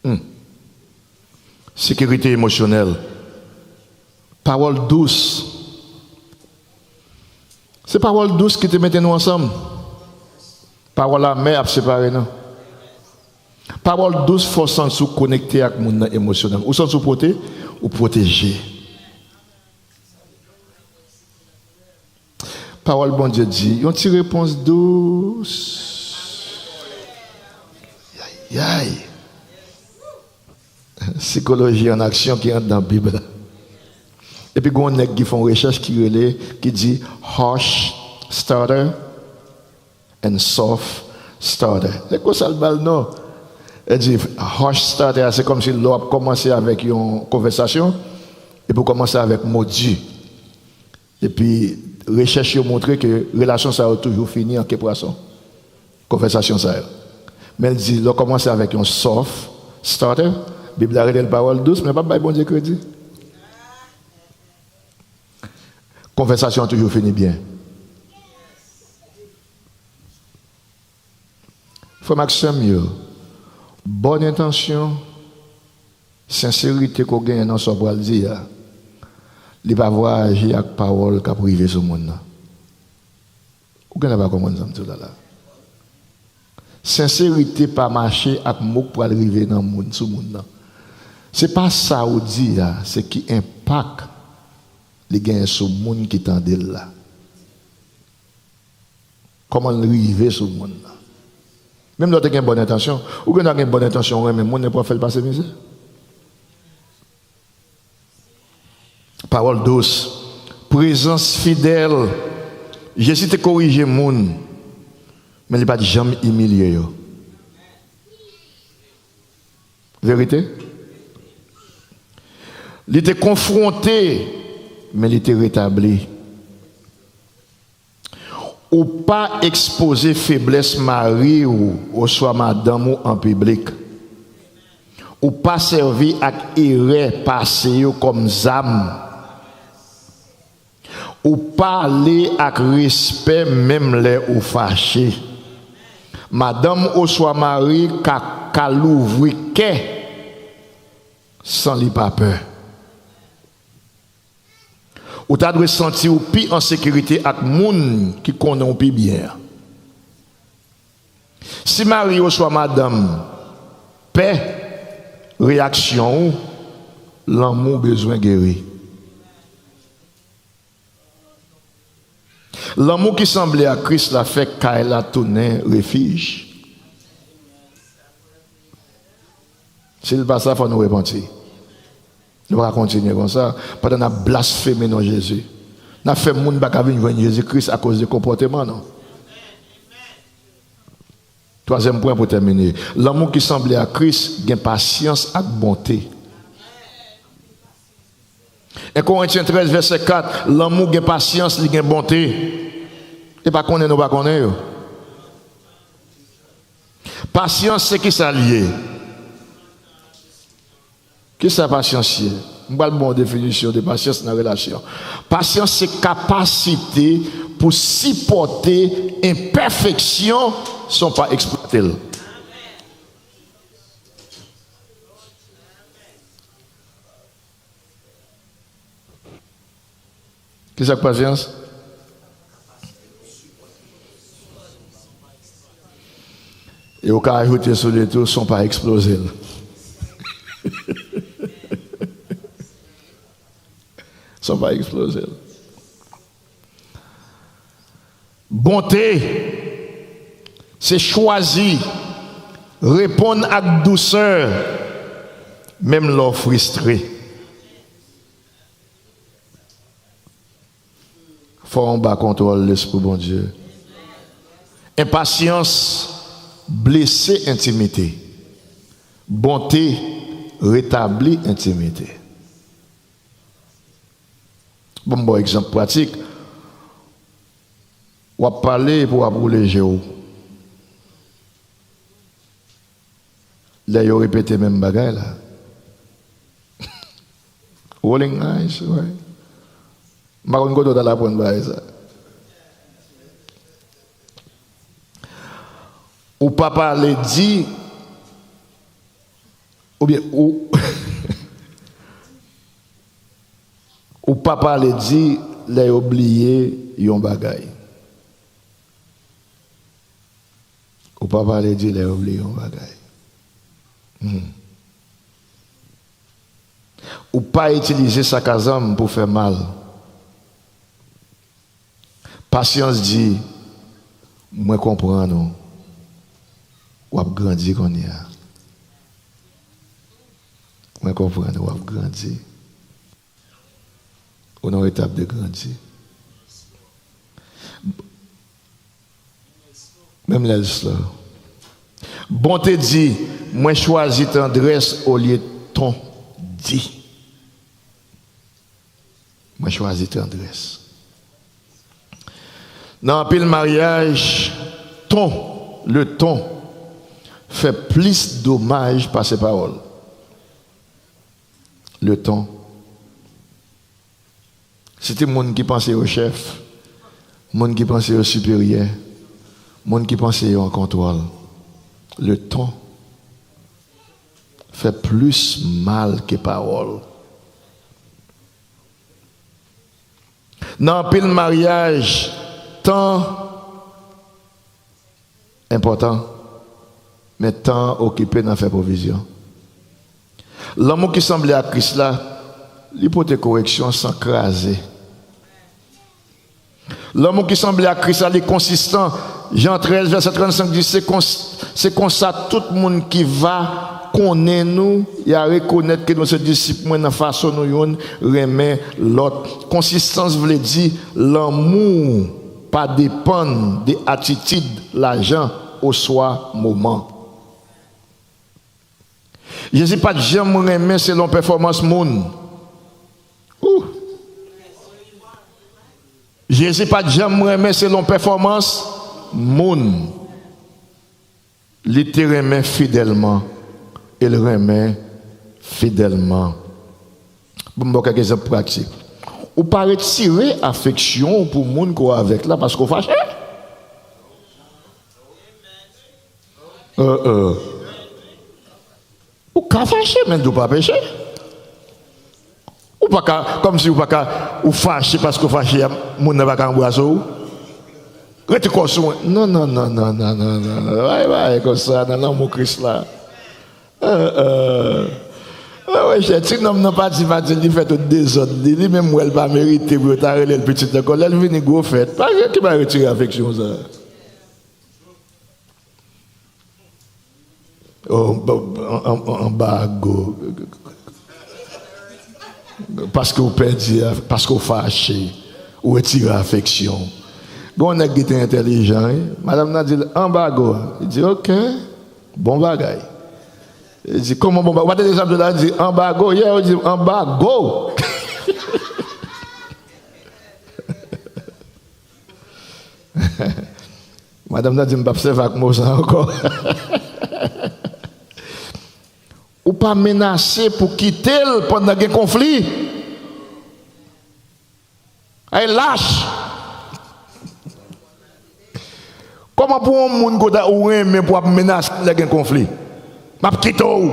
Hmm. Sekirite emosyonèl. Pawòl dous. Se pawòl dous ki te mete nou ansanm. Pawòl amè ap separe nou. Pawòl dous fè w santi w konekte ak moun nan emosyonèl. Ou santi w pwote-, ou pwoteje. Pawòl Bondye di, yon ti repons dous. Yayay. Sikoloji an aksyon ki anndan Bib la. Epi gen yon nèg ki fè yon rechèch ki rele, ki di, harsh starter and soft starter. Se konsa l ba l non. Li di, harsh starter a, se kòmsi lè w ap kòmanse avèk yon konvèsasyon, epi w kòmanse avèk mo di. Epi, rechèch yo montre ke relasyon sa yo toujou fini an ke pwason. Konvèsasyon sa yo. Men l di, lè w kòmanse avèk yon soft starter, Bib la rele l pawòl dous, men pa bay Bondye kredi. Konvèsasyon an toujou fini byen. Frè m ak sè m yo, bòn entansyon, senserite ke w genyen nan sa w pral di a, li pa vwayaje ak pawòl k ap rive sou moun nan. Ou genlè pa konprann sa m di w la la. Senserite pa mache ak mo k pral rive nan moun, sou moun nan. Se pa sa w di a, se ki enpak li genyen sou moun ki tande l la. Kòman l rive sou moun nan. Menm lè w te gen bòn entansyon, ou gen dwa gen bòn entansyon, w renmen moun, epi w ap fè l pase mizè. Pawòl dous, prezans fidèl. Jezi te korije moun, men li pa t janm imilye yo. Verite? Li te konfwonte, men li te retabli. Ou pa ekspoze feblès mari w oswa madanm ou an piblik. Ou pa sèvi ak erè pase yo kòm zam. Ou pale ak respè menm lè ou fache. Madanm oswa mari ka, ka louvri kè san li pa pè. Ou ta dwe santi w pi an sekirite ak moun ki konnen w pi byen an. Si mari oswa madanm pè reyaksyon w, lanmou w bezwen geri. Lanmou ki sanble ak Kris la fè kay la tounen refij. Si l pa sa, fò nou repanti. Nou pa ka kontinye konsa, pandan n ap blasfeme non Jezi. N ap fè moun pa ka vin jwenn Jezi Kris akoz de konpòteman nou. Twazyèm pwen pou tèmine. Lanmou ki sanble ak Kris gen pasyans ak bonte. En Korentyen trèz, vèsè kat, lanmou gen pasyans, li gen bonte. E pa konnen nou pa konnen yo. Pasyans, se ki sa l ye? Ki sa pasyans ye? M pral ba w yon definisyon de pasyans nan relasyon. Pasyans se kapasite pou sipòte enpèfeksyon san w pa eksplwate l. Ki sa k pasyans? E ou ka ajoute sou li tou, san w pa eksploze l. San w pa eksploze l. Bonte, se chwazi reponn ak dousè, menm lè w fristre. Fò w anba kontwòl Lespri Bondye. Enpasyans blese entimite. Bonte retabli entimite. Bon, m ba w egzanp pratik. W ap pale epi w ap woule je w. Lè yo repete menm bagay la. Rolling eyes, wi. M pa konn kote w t al aprann bagay sa. Ou pa pale di, oubyen ou, ou pa pale di lè yo bliye yon bagay. Ou pa pale di lè yo bliye yon bagay. Hmm. Ou pa itilize sak a zam pou fè mal. Pasyans di, mwen konprann ou. W ap grandi kounye a. Mwen konprann ou, w ap grandi. Ou nan yon etap de grandi. Menm lè l slow. Bonte di, mwen chwazi tandrès olye ton di. Mwen chwazi tandrès. Nan anpil maryaj, ton, le ton, fè plis domaj pase pawòl. Le ton. Se te moun ki panse yo chèf, moun ki panse yo siperyè, moun ki panse yo an kontwòl. Le ton fè plis mal ke pawòl. Nan anpil maryaj, tan enpòtan, men tan an okipe nan fè pwovizyon. Lanmou ki sanble ak Kris la, li pote koreksyon san kraze. Lanmou ki sanble ak Kris la, li konsistan. Jan trèz, vèsè trannsenk di, se kons-, se konsa tout moun ki va konnen nou, y a rekonèt ke nou se disip mwen nan fason nou youn renmen lòt. Konsistans vle di lanmou pa depann de atitid, lajan, oswa moman. Jezi pa t janm renmen selon pèfòmans moun. Ou. Jezi pa t janm renmen selon pèfòmans moun. Li te renmen fidèlman e l renmen fidèlman. Bon, m ba w kèk egzanp pratik. Ou pa retire afeksyon w pou moun ke w avèk la paske w fache. Euh, euh. Ou ka fache, men di w pa peche. Ou pa ka, kòmsi ou pa ka, ou fache paske w fache, moun nan pa ka anbrase w. Rete kò sou mwen. Non, non, non. Bay, bay, konsa, nan lanmou Kris la. Euh, euh. Mwen wè chè, ti nonm nan pati, pati, li fè tout dezòd li. Li menm wè l pa merite pou yo ta rele l pitit ankò. Lè l vini, gwo fèt. Pa gen ki pa retire afeksyon sa. Oh, ba- an- an- anbago. Paske w pèdi, paske w fache, ou retire afeksyon. Gen yon nèg ki te entèlijan, wi. Madanm nan di l, "Anbago." Li di, "Ok, bon bagay." Li di, "Kòman bon bagay?" Ou pa tande sa m di w la? Li di, "Anbago." Yeah, ou di, "Anbago." Madanm nan di m p ap sèvi ak mo sa ankò. Ou pa menase pou kite l pandan gen konfli. Ay lach. Kòman pou yon moun kote ou renmen pou ap menase lè gen konfli? "M ap kite w."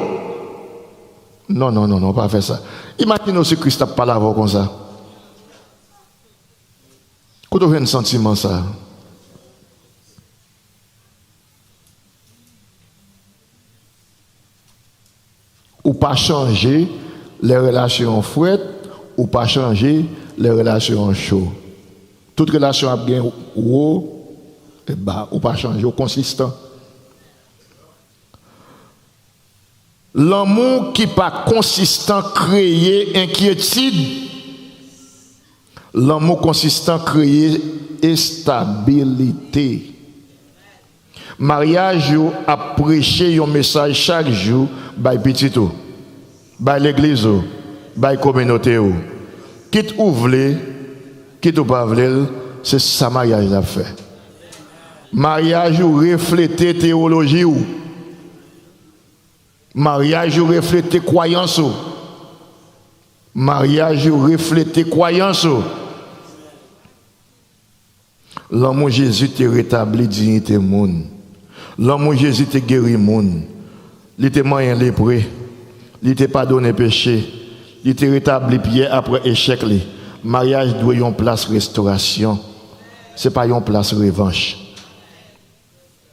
Non, non, non, non, pa fè sa. Imajine w si Kris t ap pale avè w konsa. Kote w jwenn santiman sa? Ou pa chanje lè relasyon an frèt, ou pa chanje lè relasyon an cho. Tout relasyon ap gen wo e ba, ou pa chanje, ou konsistan. Lanmou ki pa konsistan kreye enkyetid. Lanmou konsistan kreye estabilite. Maryaj ou ap preche yon mesaj chak jou bay pitit ou, bay legliz ou, bay kominote ou. Kit ou vle, kit ou pa vle l, se sa maryaj la ap fè. Maryaj ou reflete teyoloji w. Maryaj ou reflete kwayans ou. Maryaj ou reflete kwayans ou. Lanmou Jezi te retabli diyite moun. Lanmou Jezi te geri moun. Li te manyen lepre. Li te padone peche. Li te retabli Pyè apre echèk li. Maryaj dwe yon plas restorasyon. Se pa yon plas revanch.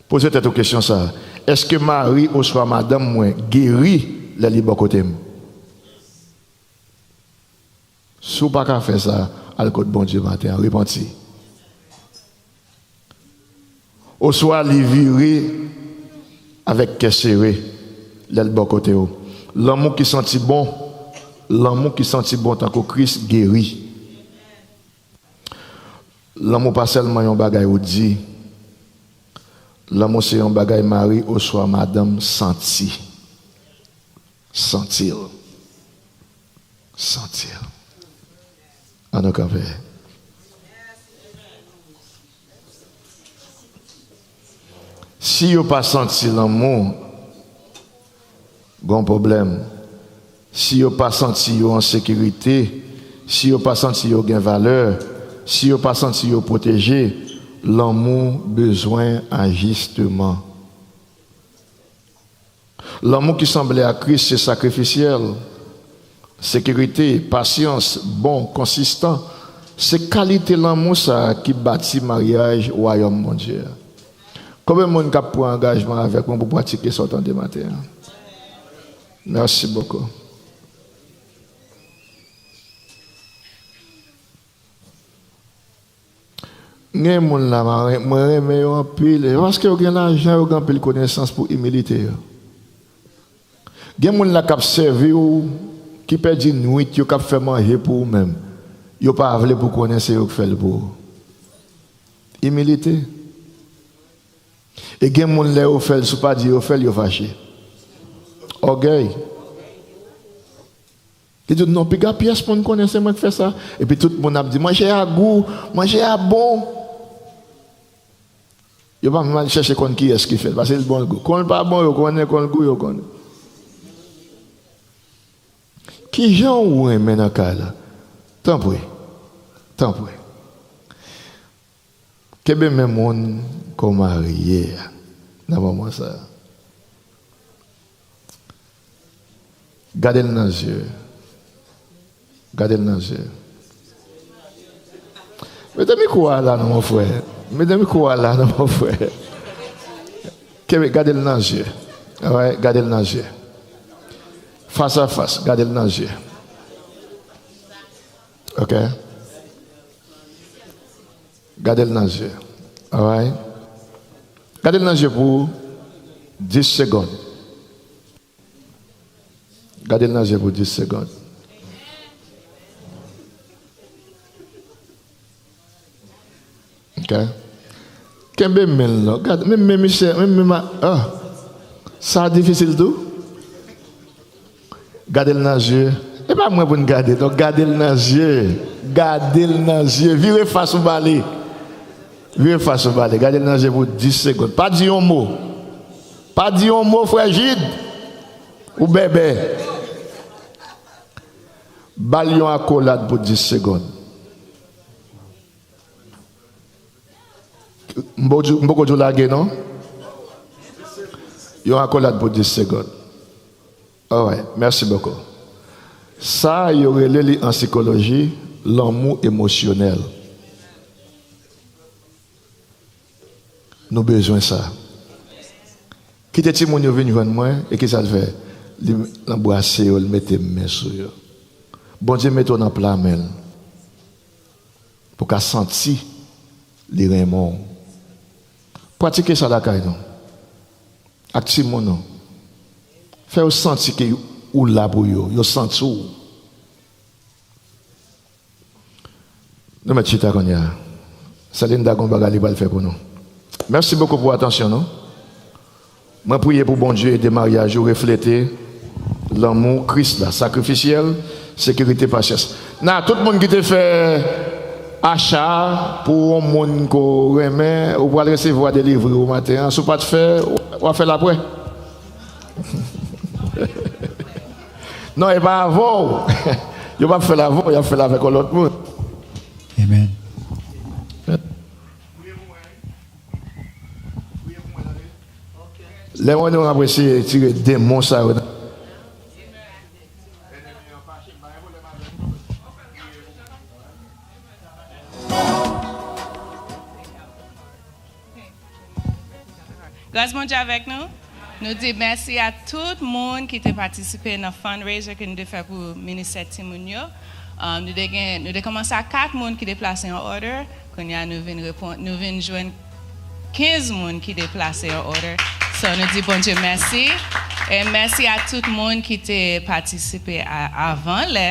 Poze tèt ou kesyon sa a, "Èske mari oswa madanm mwen geri lè li bò kote m?" Si w pa ka fè sa, al kot Bondye maten an, repanti. Oswa li vire avèk kè sere lè l bò kote w. Lanmou ki santi bon, lanmou ki santi bon tankou Kris geri. Lanmou pa sèlman yon bagay ou di. Lanmou se yon bagay mari oswa madanm santi. Santi l. Santi l. Ann nou kanpe. Si yo pa santi lanmou, gon pwoblèm. Si yo pa santi yo an sekirite, si yo pa santi yo gen valè, si yo pa santi yo pwoteje, lanmou bezwen ajisteman. Lanmou ki sanble ak Kris se sakrifisyèl, sekirite, pasyans, bon, konsistan. Se kalite lanmou sa a ki bati maryaj wayòm Bondye a. Konbyen moun k ap pran angajman avèk mwen pou pratike sa w tande maten an? Merci beaucoup. Gen moun la, mwen renmen yo anpil. E paske yo gen lajan, yo gen anpil konesans pou imilite yo. Gen moun la k ap sèvi w, ki pèdi nwit yo, k ap fè manje pou ou menm. Yo pa vle pou konnen se yo k fè l pou ou. Imilite. E gen moun lè yo fè l, si w pa di yo fè l, yo fache. Ògèy. Li di, "Non, piga pyès moun konnen se mwen k fè sa." Epi tout moun ap di, "Manje a gou, manje a bon." Yo pa menm al chèche konn kiyès ki fè l, paske l bon, l gou. Konn l pa bon, yo konnen, konn l gou, yo konnen. Kijan ou renmen nan kay la? Tanpri, tanpri. Kenbe men moun ke w marye a nan moman sa a. Gade l nan zye. Gade l nan zye. Mete mikwo a la non, mon frè. Mete mikwo a la non, mon frè. Kenbe, gade l nan zye. Alright, gade l nan zye. Fas a fas, gade l nan je. Ok? Gade l nan je. Alright? Gade l nan je pou dis segonn. Gade l nan je pou dis segonn. Ok? Kenbe men l non. Gade, men, men, men, men, men, ah. Sa difisil tou. Gade l nan je. E pa mwen pou n gade, non. Gade l nan je. Gade l nan je. Vire fas ou ba li. Vire fas ou ba li. Gade l nan je pou dis segonn. Pa di yon mo. Pa di yon mo, frè Jid. Ou bèbè. Ba l yon akolad pou dis segonn. M poko di w lage, non? Yon akolad pou dis segonn. Alright, merci beaucoup. Sa, yo rele li an sikoloji lanmou emosyonèl. Nou bezwen sa. Kite timoun yo vin jwenn mwen, e kisa l fè? Li anbrase yo, li mete men sou yo. Bondye mete w nan pla men l. Pou w ka santi li renmen w. Pratike sa lakay nou. Ak timoun nou. Fè yo santi ke ou la pou yo. Yo santi w. Nou mèt chita kounye a. Sè Linda gon bagay li pral fè pou nou. Mèsi bokou pou atansyon nou. Mwen priye pou Bondye ede maryaj ou reflete lanmou Kris la, sakrifisyèl, sekirite, pasyans. Nan tout moun ki te fè acha pou yon moun ke w renmen, ou pral resevwa delivre w maten an. Si w pa t fè, w a fè l apre. Non, e pa avè w. Yo p ap fè l avè w, y ap fè l avèk yon lòt moun. Amen. Lè mwen nou ap eseye tire demon sa yo nan Gras Bondye avèk nou. Nou di mèsi a tout moun ki te patisipe nan fundraiser ke nou te fè pou ministè timoun yo. Um, nou te gen, nou te kòmanse a kat moun ki te plase yon order. Kounye a nou vin reponn, nou vin jwenn kenz moun ki te plase yon order. So, nou di Bondye mèsi. E mèsi a tout moun ki te patisipe a, avan lè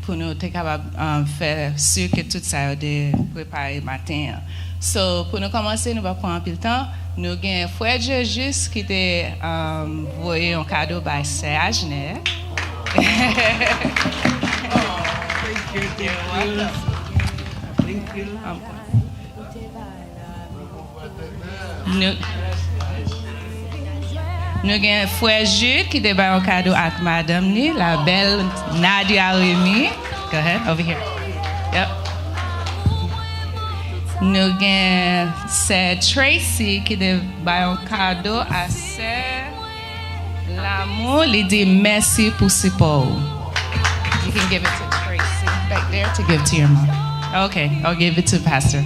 pou nou te kapab, um, fè si ke tout sa yo te prepare maten an. So, pou nou kòmanse, nou p ap pran anpil tan. Nou gen frè Djejis ki te, um, voye yon kado bay sè Ajnè. You're welcome. Nou, nou gen frè Jude ki te bay yon kado ak madanm li, la belle Nadia Remy. Go ahead, over here. Yep. Nou gen sè Tracy ki te bay yon kado a sè Lamour, li di mèsi pou sipò w. You can give it to Tracy back there to give to your mom. Okay, I'll give it to Pastor.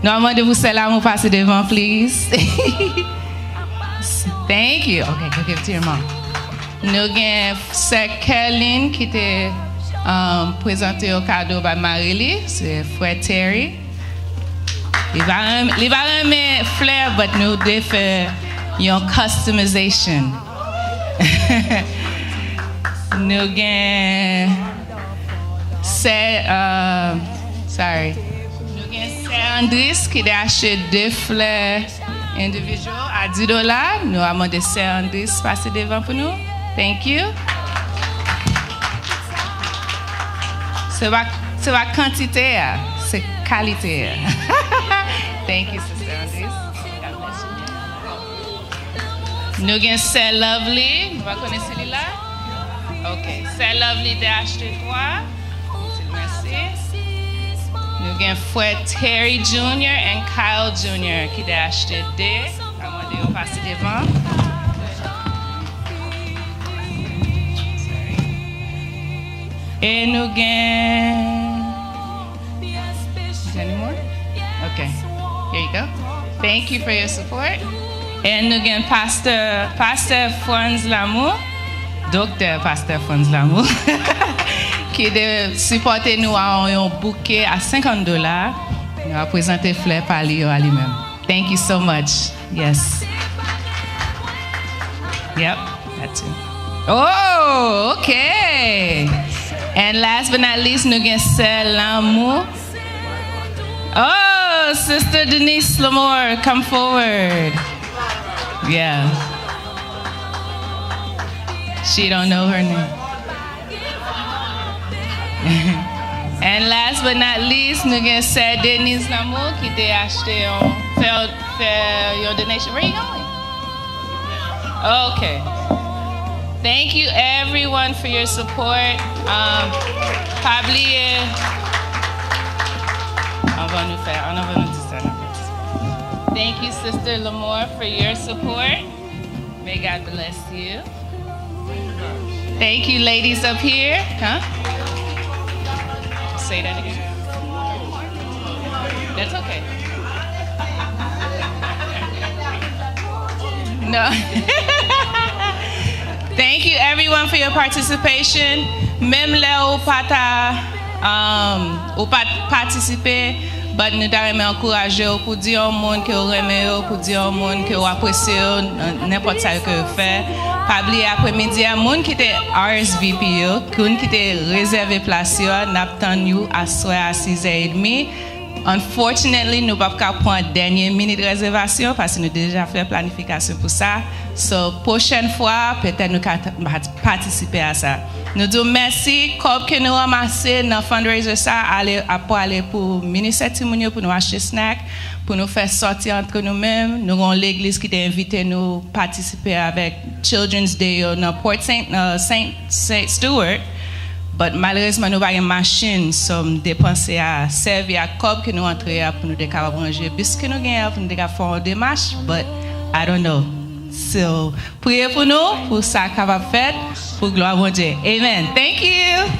Nou ap mande pou sè Lamour pase devan, please. Thank you. Okay, go give it to your mom. Nou gen sè Kerline ki te, um, prezante yon kado bay mari li, se frè Terry. Li pa renmen, li pa renmen flè, but nou te fè yon customization. Nou gen sè, uh, sorry. Nou gen sè Andris ki te achte de flè individual a dis dola. Nou a mande sè Andris pase devan pou nou. Thank you. Se pa, se pa kantite a, se kalite a. Thank you, Sister Andris. God bless you. Nou gen sè Lovely, nou pa konnen si li la? Ok, sè Lovely te achte twa. Di l mèsi. Nou gen frè Terry Junior and Kyle Junior ki te achte de. N a mande yo pase devan. E nou gen Is there any more? Okay. Here you go. Thank you for your support. And nou gen Pastor, Pastor Franz Lamour, Doktè Pastè Frantz Lamour, ki te sipòte nou a yon bouke a senkant dola. Nou ap prezante flè pa li yo a li menm. Thank you so much. Yes. Yep, that too. Oh, okay. And last but not least, nou gen Sè Lanmou. Oh, Sister Denise Lamore, come forward. Yeah. She don't know her name. And last but not least, nou gen Sè Denise Lamour ki te achte yon, fè, fè yon donation. Where you going? Okay. Thank you everyone for your support. Um, pa bliye. Anvan nou fè, anvan nou di sa nan pati. Thank you, Sister Lamore, for your support. May God bless you. Thank you, ladies up here. Huh? Say that again. That's okay. No. Thank you everyone for your participation. Menm lè ou pa ta, um, ou pa t patisipe, but nou ta renmen ankouraje w pou di yon moun ke w renmen yo, pou di yon moun ke w apresye yo, n-, nenpòt sa yo ke yo fè. Pa bliye apremidi a, moun ki te R S V P yo, moun ki te rezève plas yo, n ap tann yo aswè a sizè edmi. Unfortunately, nou p ap ka pran dènye minit rezèvasyon, paske nou deja fè planifikasyon pou sa. So, pwochèn fwa, petèt nou ka t-, pa-, patisipe a sa. Nou di w mèsi, kòb ke nou ranmase nan fundraiser sa, ale, ap prale pou ministè timoun yo, pou nou achte snack, pou nou fè sòti antre nou menm. Nou gen yon legliz ki te envite nou patisipe avèk Children's Day yo nan Port Saint, nan Saint, Saint Stewart. But malerezman, nou pa gen machin, so m te panse a sèvi ak kòb ke nou antre a pou nou te kapab ranje bis ke nou gen an, pou nou te kapab fè yon demach, but I don't know. So, priye pou nou, pou sa kapab fèt, pou glwa Bondye. Amen. Thank you.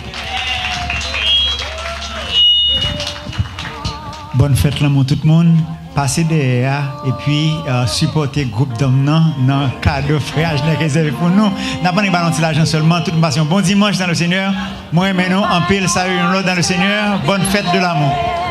Bòn fèt lanmou tout moun. Pase dèyè a, epi, euh, sipòte gwoup dòm nan, nan kado frè Ajnè rezève pou nou. N ap annik ba l yon ti lajan sèlman. Tout moun pase yon bon dimanch dans le Seigneur. Mwen renmen nou anpil. Salut youn lòt dans le Seigneur. Bonne fête de l'amour.